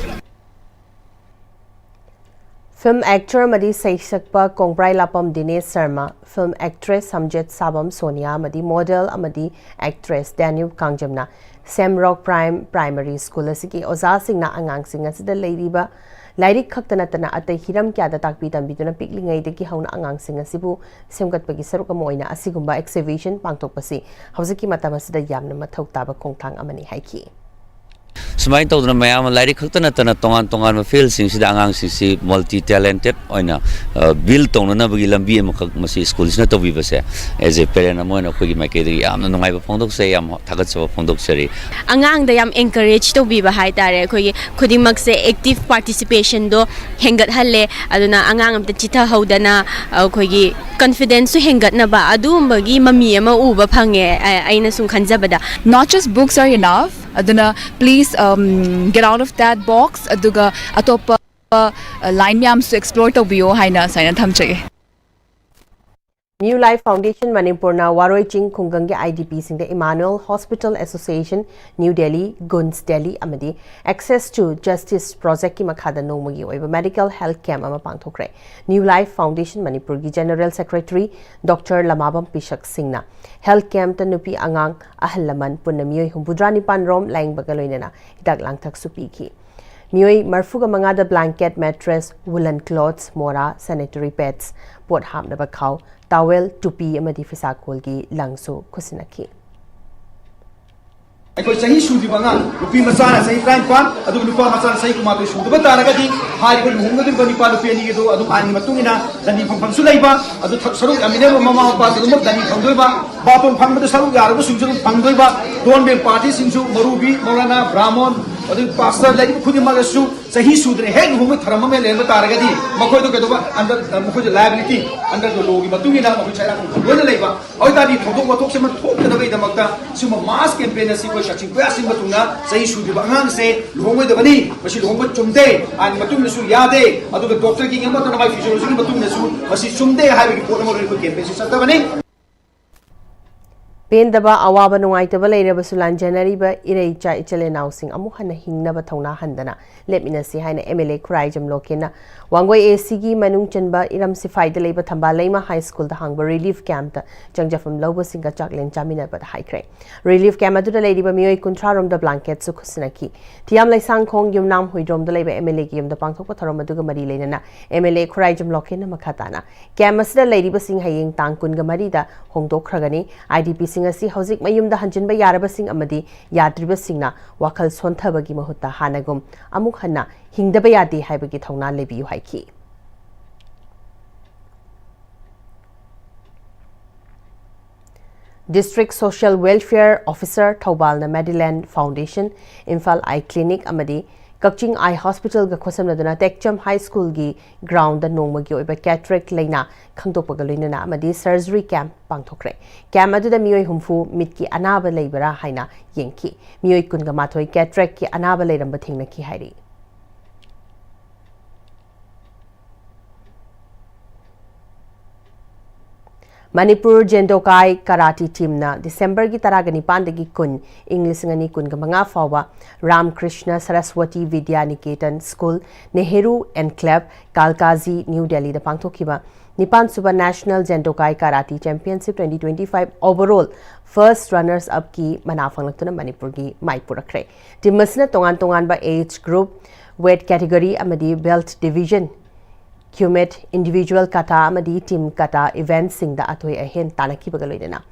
ꯐꯤꯜꯝ ꯑꯦꯛꯇꯔ ꯑꯃꯗꯤ ꯁꯩꯁꯛꯄ ꯀꯣꯡꯕ꯭ꯔꯥꯏ ꯂꯥꯄꯝ ꯗꯤꯅꯦꯁ ꯁꯔꯃ, ꯐꯤꯜꯝ ꯑꯦꯛꯇ꯭ꯔꯦꯁ ꯁꯝꯖꯦꯠ ꯁꯥꯕꯝ ꯁꯣꯅꯤꯌꯥ ꯑꯃꯗꯤ ꯃꯣꯗꯦꯜ ꯑꯃꯗꯤ ꯑꯦꯛꯇ꯭ꯔꯦꯁ ꯗꯦꯅ꯭ꯌꯨꯕ ꯀꯥꯡꯖꯝꯅ ꯁꯦꯝꯔꯣꯛ ꯄ꯭ꯔꯥꯏꯝ ꯄ꯭ꯔꯥꯏꯃꯔꯤ ꯁ꯭ꯀꯨꯜ ꯑꯁꯤꯒꯤ ꯑꯣꯖꯥꯁꯤꯡꯅ ꯑꯉꯥꯡꯁꯤꯡ ꯑꯁꯤꯗ ꯂꯩꯔꯤꯕ ꯂꯥꯏꯔꯤꯛ ꯈꯛꯇ ꯅꯠꯇꯅ ꯑꯇꯩ ꯍꯤꯔꯝ ꯀꯌꯥꯗ ꯇꯥꯛꯄꯤ ꯇꯝꯕꯤꯗꯨꯅ ꯄꯤꯛꯂꯤꯉꯩꯗꯒꯤ ꯍꯧꯅ ꯑꯉꯥꯡꯁꯤꯡ ꯑꯁꯤꯕꯨ ꯁꯦꯝꯒꯠꯄꯒꯤ ꯁꯔꯨꯛ ꯑꯃ ꯑꯣꯏꯅ ꯑꯁꯤꯒꯨꯝꯕ ꯑꯦꯛꯁꯤꯕꯤꯁꯟ ꯄꯥꯡꯊꯣꯛꯄꯁꯤ ꯍꯧꯖꯤꯛꯀꯤ ꯃꯇꯝ ꯑꯁꯤꯗ ꯌꯥꯝꯅ ꯃꯊꯧ ꯇꯥꯕ ꯈꯣꯡꯊꯥꯡ ꯑꯃꯅꯤ ꯍꯥꯏꯈꯤ꯫ ꯁꯨꯃꯥꯏꯅ ꯇꯧꯗꯅ ꯃꯌꯥꯝ ꯑꯃ ꯂꯥꯏꯔꯤꯛ ꯈꯛꯇ ꯅꯠꯇꯅ ꯇꯣꯉꯥꯟ ꯇꯣꯉꯥꯟꯕ ꯐꯤꯜꯁꯤꯡꯁꯤꯗ ꯑꯉꯥꯡꯁꯤꯡꯁꯤ ꯃꯜꯇꯤ ꯇꯦꯂꯦꯟꯇꯦꯠ ꯑꯣꯏꯅ ꯕꯤꯜ ꯇꯧꯅꯅꯕꯒꯤ ꯂꯝꯕꯤ ꯑꯃꯈꯛ ꯃꯁꯤ ꯁ꯭ꯀꯨꯜꯁꯤꯅ ꯇꯧꯕꯤꯕꯁꯦ, ꯑꯦꯖ ꯑꯦ ꯄꯦꯔꯦꯟ ꯑꯃ ꯑꯣꯏꯅ ꯑꯩꯈꯣꯏꯒꯤ ꯃꯥꯏꯀꯩꯗꯒꯤ ꯌꯥꯝꯅ ꯅꯨꯡꯉꯥꯏꯕ ꯐꯣꯡꯗꯣꯛꯆꯩ, ꯌꯥꯝ ꯊꯥꯒꯠꯆꯕ ꯐꯣꯡꯗꯣꯛꯆꯔꯤ꯫ ꯑꯉꯥꯡꯗ ꯌꯥꯝ ꯑꯦꯟꯀꯔꯦꯖ ꯇꯧꯕꯤꯕ ꯍꯥꯏꯇꯥꯔꯦ꯫ ꯑꯩꯈꯣꯏꯒꯤ ꯈꯨꯗꯤꯡꯃꯛꯁꯦ ꯑꯦꯛꯇꯤꯚ ꯄꯥꯔꯇꯤꯁꯤꯄꯦꯁꯟꯗꯣ ꯍꯦꯟꯒꯠꯍꯜꯂꯦ꯫ ꯑꯗꯨꯅ ꯑꯉꯥꯡ ꯑꯝꯇ ꯆꯤꯊꯍꯧꯗꯅ ꯑꯩꯈꯣꯏꯒꯤ ꯀꯟꯐꯤꯗꯦꯟꯁꯁꯨ ꯍꯦꯟꯒꯠꯅꯕ ꯑꯗꯨꯒꯨꯝꯕꯒꯤ ꯃꯃꯤ ꯑꯃ ꯎꯕ ꯐꯪꯉꯦ, ꯑ-, ꯑꯩꯅ ꯁꯨꯝ ꯈꯟꯖꯕꯗ꯫ Not just books are enough. ꯑꯗꯨꯅ please, um, get out of that box. ꯑꯗꯨꯒ ꯑꯇꯣꯞꯄ, uh, line ꯃꯌꯥꯝꯁꯨ explore ꯇꯧꯕꯤꯌꯣ ꯍꯥꯏꯅ ꯁꯨꯃꯥꯏꯅ ꯊꯝꯖꯒꯦ꯫ New Life Foundation ꯃꯅꯤꯄꯨꯔꯅ ꯋꯥꯔꯣꯏ ꯆꯤꯡ ꯈꯨꯡꯒꯪꯒꯤ I D ꯄꯤꯁꯤꯡꯗ Emmanuel Hospital Association, New Delhi, ꯒꯨꯟꯁ Delhi ꯑꯃꯗꯤ Access to Justice Projectꯀꯤ ꯃꯈꯥꯗ ꯅꯣꯡꯃꯒꯤ ꯑꯣꯏꯕ medical health camp ꯑꯃ ꯄꯥꯡꯊꯣꯛꯈ꯭ꯔꯦ꯫ New Life Foundation ꯃꯅꯤꯄꯨꯔꯒꯤ General Secretary Doctor ꯂꯃꯥꯕꯝ ꯄꯤꯁꯛ ꯁꯤꯡꯅ health campꯇ ꯅꯨꯄꯤ, ꯑꯉꯥꯡ, ꯑꯍꯜ ꯂꯃꯟ ꯄꯨꯟꯅ ꯃꯤꯑꯣꯏ ꯍꯨꯝꯐꯨꯇꯔꯥ ꯅꯤꯄꯥꯟ ꯔꯣꯝ ꯂꯥꯌꯦꯡꯕꯒ ꯂꯣꯏꯅꯅ ꯍꯤꯗꯥꯛ ꯂꯥꯡꯊꯛꯁꯨ ꯄꯤꯈꯤ꯫ ꯃꯤꯑꯣꯏ ꯃꯔꯤꯐꯨꯒ ꯃꯉꯥꯗ blanket, mattress, woolen clothes, ꯃꯣꯔꯥ, sanitary pads, ꯄꯣꯠ ꯍꯥꯞꯅꯕ ꯈꯥꯎ, towel, ꯇꯨꯄꯤ ꯑꯃꯗꯤ ꯐꯤꯁꯥꯀꯣꯜꯒꯤ ꯂꯪꯁꯨ ꯈꯨꯠꯁꯤꯟꯅꯈꯤ꯫ ꯑꯩꯈꯣꯏ ꯆꯍꯤ ꯁꯨꯗ꯭ꯔꯤꯕ ꯑꯉꯥꯡ, ꯅꯨꯄꯤ ꯃꯆꯥꯅ ꯆꯍꯤ ꯇꯔꯥꯅꯤꯄꯥꯟ, ꯑꯗꯨꯒ ꯅꯨꯄꯥ ꯃꯆꯥꯅ ꯆꯍꯤ ꯀꯨꯟꯃꯥꯊꯣꯏ ꯁꯨꯗꯕ ꯇꯥꯔꯒꯗꯤ, ꯍꯥꯏꯔꯤꯕ ꯂꯨꯍꯣꯡꯒꯗꯧꯔꯤꯕ ꯅꯨꯄꯥ ꯅꯨꯄꯤ ꯑꯅꯤꯒꯤꯗꯣ ꯑꯗꯨꯝ ꯑꯥꯏꯟꯒꯤ ꯃꯇꯨꯡ ꯏꯟꯅ ꯗꯟꯗꯤ ꯐꯪꯐꯝꯁꯨ ꯂꯩꯕ, ꯑꯗꯨ ꯊ-, ꯁꯔꯨꯛ ꯌꯥꯃꯤꯟꯅꯕ ꯃꯃꯥ ꯃꯄꯥ ꯈꯨꯗꯤꯡꯃꯛ ꯗꯟꯗꯤ ꯐꯪꯗꯣꯏꯕ, ꯕꯥꯇꯣꯟ ꯐꯪꯕꯗ ꯁꯔꯨꯛ ꯌꯥꯔꯕꯁꯤꯡꯁꯨ ꯑꯗꯨꯝ ꯐꯪꯗꯣꯏꯕ, ꯗꯣꯟꯕꯦꯟ ꯄꯥꯔꯇꯤꯁꯤꯡꯁꯨ, ꯃꯔꯨꯕꯤ, ꯃꯧꯂꯥꯅꯥ, ꯕ꯭ꯔꯥꯍꯃꯣꯟ, ꯑꯗꯨꯒ ꯄꯥꯁꯇꯔ, ꯂꯩꯔꯤꯕ ꯈꯨꯗꯤꯡꯃꯛ ꯑꯁꯤꯁꯨ ꯆꯍꯤ ꯁꯨꯗꯅ ꯍꯦꯛ ꯂꯨꯍꯣꯡꯕ ꯊꯔꯝ ꯑꯃ ꯂꯩꯔꯝꯕ ꯇꯥꯔꯒꯗꯤ, ꯃꯈꯣꯏꯗꯣ ꯀꯩꯗꯧꯕ, under, ꯃꯈꯣꯏꯁꯨ liability under the law ꯒꯤ ꯃꯇꯨꯡ ꯏꯟꯅ ꯃꯈꯣꯏ ꯆꯩꯔꯥꯛ ꯂꯣꯏꯅ ꯂꯩꯕ꯫ ꯑꯗꯨ ꯑꯣꯏꯇꯥꯔꯗꯤ ꯊꯧꯗꯣꯛ ꯋꯥꯊꯣꯛꯁꯦ ꯑꯃ ꯊꯣꯛꯇꯅꯕꯒꯤꯗꯃꯛꯇ ꯁꯤꯒꯨꯝꯕ mass campaign ꯑꯁꯤ ꯑꯩꯈꯣꯏ ꯀꯛꯆꯤꯡ ꯈꯨꯌꯥ ꯁꯤꯟꯕ ꯊꯨꯡꯅ ꯆꯍꯤ ꯁꯨꯗ꯭ꯔꯤꯕ ꯑꯉꯥꯡꯁꯦ ꯂꯨꯍꯣꯡꯉꯣꯏꯗꯕꯅꯤ, ꯃꯁꯤ ꯂꯨꯍꯣꯡꯕ ꯆꯨꯝꯗꯦ, ꯑꯥꯏꯟ ꯃꯇꯨꯡꯗꯁꯨ ꯌꯥꯗꯦ, ꯑꯗꯨꯒ doctor ꯒꯤ ꯑꯃꯠꯇꯅ ꯃꯥꯒꯤ physiology ꯒꯤ ꯃꯇꯨꯡꯗꯁꯨ ꯃꯁꯤ ꯆꯨꯝꯗꯦ ꯍꯥꯏꯕꯒꯤ ꯄꯣꯠ ꯑꯃ ꯑꯣꯏꯅ ꯑꯩꯈꯣꯏ campaign ꯁꯤ ꯆꯠꯇꯕꯅꯤ꯫ ꯄꯦꯟꯗꯕ, ꯑꯋꯥꯕ, ꯅꯨꯡꯉꯥꯏꯇꯕ ꯂꯩꯔꯕꯁꯨ ꯂꯥꯟꯖꯦꯟꯅꯔꯤꯕ ꯏꯔꯩ ꯏꯆꯥ ꯏꯆꯤꯜ ꯏꯅꯥꯎꯁꯤꯡ ꯑꯃꯨꯛ ꯍꯟꯅ ꯍꯤꯡꯅꯕ ꯊꯧꯅꯥ ꯍꯟꯗꯅ ꯂꯦꯞꯃꯤꯟꯅꯁꯤ ꯍꯥꯏꯅ M L A Khuraijam ꯂꯣꯀꯦꯟꯅ Wangoi A C ꯒꯤ ꯃꯅꯨꯡ ꯆꯟꯕ ꯏꯔꯝ ꯁꯤꯐꯥꯏꯗ ꯂꯩꯕ ꯊꯝꯕꯥꯜ ꯂꯩꯃ High School ꯗ ꯍꯥꯡꯕ relief camp ꯇ ꯆꯪꯖꯐꯝ ꯂꯧꯕꯁꯤꯡꯒ ꯆꯥꯛꯂꯦꯟ ꯆꯥꯃꯤꯟꯅꯕꯗ ꯍꯥꯏꯈ꯭ꯔꯦ꯫ Relief camp ꯑꯗꯨꯗ ꯂꯩꯔꯤꯕ ꯃꯤꯑꯣꯏ ꯀꯨꯟꯊ꯭ꯔꯥ ꯔꯣꯝꯗ blanket ꯁꯨ ꯈꯨꯠꯁꯤꯟꯅꯈꯤ꯫ ꯊꯤꯌꯥꯝ ꯂꯩꯁꯥꯡꯈꯣꯡ ꯌꯨꯝꯅꯥꯝ ꯍꯨꯏꯗ꯭ꯔꯣꯝꯗ ꯂꯩꯕ M L A ꯒꯤ ꯌꯨꯝꯗ ꯄꯥꯡꯊꯣꯛꯄ ꯊꯧꯔꯝ ꯑꯗꯨꯒ ꯃꯔꯤ ꯂꯩꯅꯅ M L A ꯈꯨꯔꯥꯏꯖꯝ ꯂꯣꯀꯦꯟꯅ ꯃꯈꯥ ꯇꯥꯅ, camp ꯑꯁꯤꯗ ꯂꯩꯔꯤꯕꯁꯤꯡ ꯍꯌꯦꯡ ꯇꯥꯡ ꯀꯨꯟꯃꯔꯤꯗ ꯍꯣꯡꯗꯣꯛꯈ꯭ꯔꯒꯅꯤ꯫ I D P ꯁꯤꯡ ꯑꯁꯤ ꯍꯧꯖꯤꯛ ꯃꯌꯨꯝꯗ ꯍꯟꯖꯤꯟꯕ ꯌꯥꯔꯕꯁꯤꯡ ꯑꯃꯗꯤ ꯌꯥꯗ꯭ꯔꯤꯕꯁꯤꯡꯅ ꯋꯥꯈꯜ ꯁꯣꯟꯊꯕꯒꯤ ꯃꯍꯨꯠꯇ ꯍꯥꯟꯅꯒꯨꯝ ꯑꯃꯨꯛ ꯍꯟꯅ ꯍꯤꯡꯗꯕ ꯌꯥꯗꯦ ꯍꯥꯏꯕꯒꯤ ꯊꯧꯅꯥ ꯂꯩꯕꯤꯌꯨ ꯍꯥꯏꯈꯤ꯫ District Social Welfare Officer ꯊꯧꯕꯥꯜꯅ Madeline Foundation, Imphal Eye Clinic ꯑꯃꯗꯤ ꯀꯛꯆꯤꯡ Eye Hospital ꯒ ꯈꯨꯠꯁꯝꯅꯗꯨꯅ ꯇꯦꯛꯆꯝ High School ꯒꯤ ground ꯗ ꯅꯣꯡꯃꯒꯤ ꯑꯣꯏꯕ cataract ꯂꯩꯅꯥ ꯈꯪꯗꯣꯛꯄꯒ ꯂꯣꯏꯅꯅ ꯑꯃꯗꯤ surgery camp ꯄꯥꯡꯊꯣꯛꯈ꯭ꯔꯦ꯫ Camp ꯑꯗꯨꯗ ꯃꯤꯑꯣꯏ ꯍꯨꯝꯐꯨ ꯃꯤꯠꯀꯤ ꯑꯅꯥꯕ ꯂꯩꯕꯔꯥ ꯍꯥꯏꯅ ꯌꯦꯡꯈꯤ꯫ ꯃꯤꯑꯣꯏ ꯀꯨꯟꯒ ꯃꯥꯊꯣꯏ cataract ꯀꯤ ꯑꯅꯥꯕ ꯂꯩꯔꯝꯕ ꯊꯦꯡꯅꯈꯤ ꯍꯥꯏꯔꯤ꯫ ꯃꯅꯤꯄꯨꯔ ꯖꯦꯟꯗꯣꯀꯥꯏ ꯀꯔꯥꯇꯤ team ꯅ December ꯒꯤ ꯇꯔꯥꯒ ꯅꯤꯄꯥꯟꯗꯒꯤ ꯀꯨꯟ, ꯏꯪ ꯂꯤꯁꯤꯡ ꯑꯅꯤ ꯀꯨꯟꯒ ꯃꯉꯥ ꯐꯥꯎꯕ Ram Krishna Saraswati Vidya Niketan School, Nehru Enclave, Kalkaji, new ꯗꯦꯜꯂꯤꯗ ꯄꯥꯡꯊꯣꯛꯈꯤꯕ ꯅꯤꯄꯥꯟꯁꯨꯕ National Jendokai Karate Championship twenty twenty-five overall first runners upꯀꯤ ꯃꯅꯥ ꯐꯪꯂꯛꯇꯨꯅ ꯃꯅꯤꯄꯨꯔꯒꯤ ꯃꯥꯏ ꯄꯨꯔꯛꯈ꯭ꯔꯦ꯫ Team ꯑꯁꯤꯅ ꯇꯣꯉꯥꯟ ꯇꯣꯉꯥꯟꯕ age group, weight category ꯑꯃꯗꯤ belt division, kumite, individual kata ꯑꯃꯗꯤ team kata eventꯁꯤꯡꯗ ꯑꯊꯣꯏ ꯑꯍꯦꯟ ꯇꯥꯟꯅꯈꯤꯕꯒ ꯂꯣꯏꯅꯅ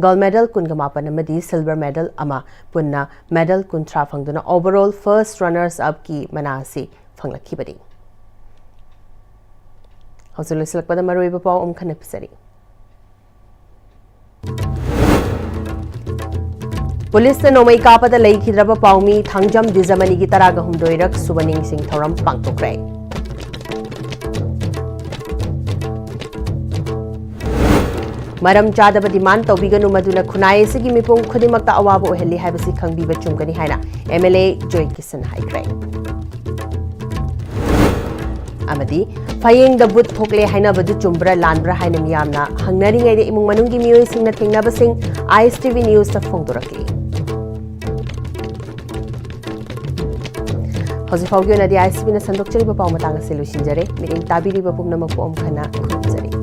gold medal ꯀꯨꯟꯒ ꯃꯥꯄꯟ ꯑꯃꯗꯤ silver medal ꯑꯃ, ꯄꯨꯟꯅ medal ꯀꯨꯟꯊ꯭ꯔꯥ ꯐꯪꯗꯨꯅ overall first runners upꯀꯤ ꯃꯅꯥ ꯑꯁꯤ ꯐꯪꯂꯛꯈꯤꯕꯅꯤ꯫ ꯍꯧꯖꯤꯛ ꯂꯣꯏꯁꯤꯜꯂꯛꯄꯗ ꯃꯔꯨꯑꯣꯏꯕ ꯄꯥꯎ ꯑꯃꯨꯛ ꯍꯟꯅ ꯄꯤꯖꯔꯤ꯫ ꯄꯨꯂꯤꯁꯅ ꯅꯣꯡꯃꯩ ꯀꯥꯞꯄꯗ ꯂꯩꯈꯤꯗ꯭ꯔꯕ ꯄꯥꯎꯃꯤ ꯊꯥꯡꯖꯝ ꯗꯤꯖꯃꯅꯤꯒꯤ ꯇꯔꯥꯒ ꯍꯨꯝꯗꯣꯏꯔꯛ ꯁꯨꯕ ꯅꯤꯡꯁꯤꯡ ꯊꯧꯔꯝ ꯄꯥꯡꯊꯣꯛꯈ꯭ꯔꯦ꯫ ꯃꯔꯝ ꯆꯥꯗꯕ demand ꯇꯧꯕꯤꯒꯅꯨ, ꯃꯗꯨꯅ ꯈꯨꯟꯅꯥꯏ ꯑꯁꯤꯒꯤ ꯃꯤꯄꯨꯝ ꯈꯨꯗꯤꯡꯃꯛꯇ ꯑꯋꯥꯕ ꯑꯣꯏꯍꯜꯂꯤ ꯍꯥꯏꯕꯁꯤ ꯈꯪꯕꯤꯕ ꯆꯨꯝꯒꯅꯤ ꯍꯥꯏꯅ MLA ꯖꯣꯏ ꯀꯤꯁꯟ ꯍꯥꯏꯈ꯭ꯔꯦ꯫ ꯑꯃꯗꯤ ꯐꯌꯦꯡꯗ ꯚꯨꯠ ꯊꯣꯛꯂꯦ ꯍꯥꯏꯅꯕꯗꯨ ꯆꯨꯝꯕ꯭ꯔꯥ ꯂꯥꯟꯕ꯭ꯔꯥ ꯍꯥꯏꯅ ꯃꯤꯌꯥꯝꯅ ꯍꯪꯅꯔꯤꯉꯩꯗ ꯏꯃꯨꯡ ꯃꯅꯨꯡꯒꯤ ꯃꯤꯑꯣꯏꯁꯤꯡꯅ ꯊꯦꯡꯅꯕꯁꯤꯡ ISTV Newsꯇ ꯐꯣꯡꯗꯣꯔꯛꯂꯤ꯫ ꯍꯧꯖꯤꯛ ꯐꯥꯎꯒꯤ ꯑꯣꯏꯅꯗꯤ ISTVꯅ ꯁꯟꯗꯣꯛꯆꯔꯤꯕ ꯄꯥꯎ ꯃꯇꯥꯡ ꯑꯁꯤ ꯂꯣꯏꯁꯤꯟꯖꯔꯦ꯫ ꯃꯤꯠꯌꯦꯡ ꯇꯥꯕꯤꯔꯤꯕ ꯄꯨꯝꯅꯃꯛꯄꯨ ꯑꯃꯨꯛ ꯍꯟꯅ ꯈꯨꯔꯨꯝꯖꯔꯤ꯫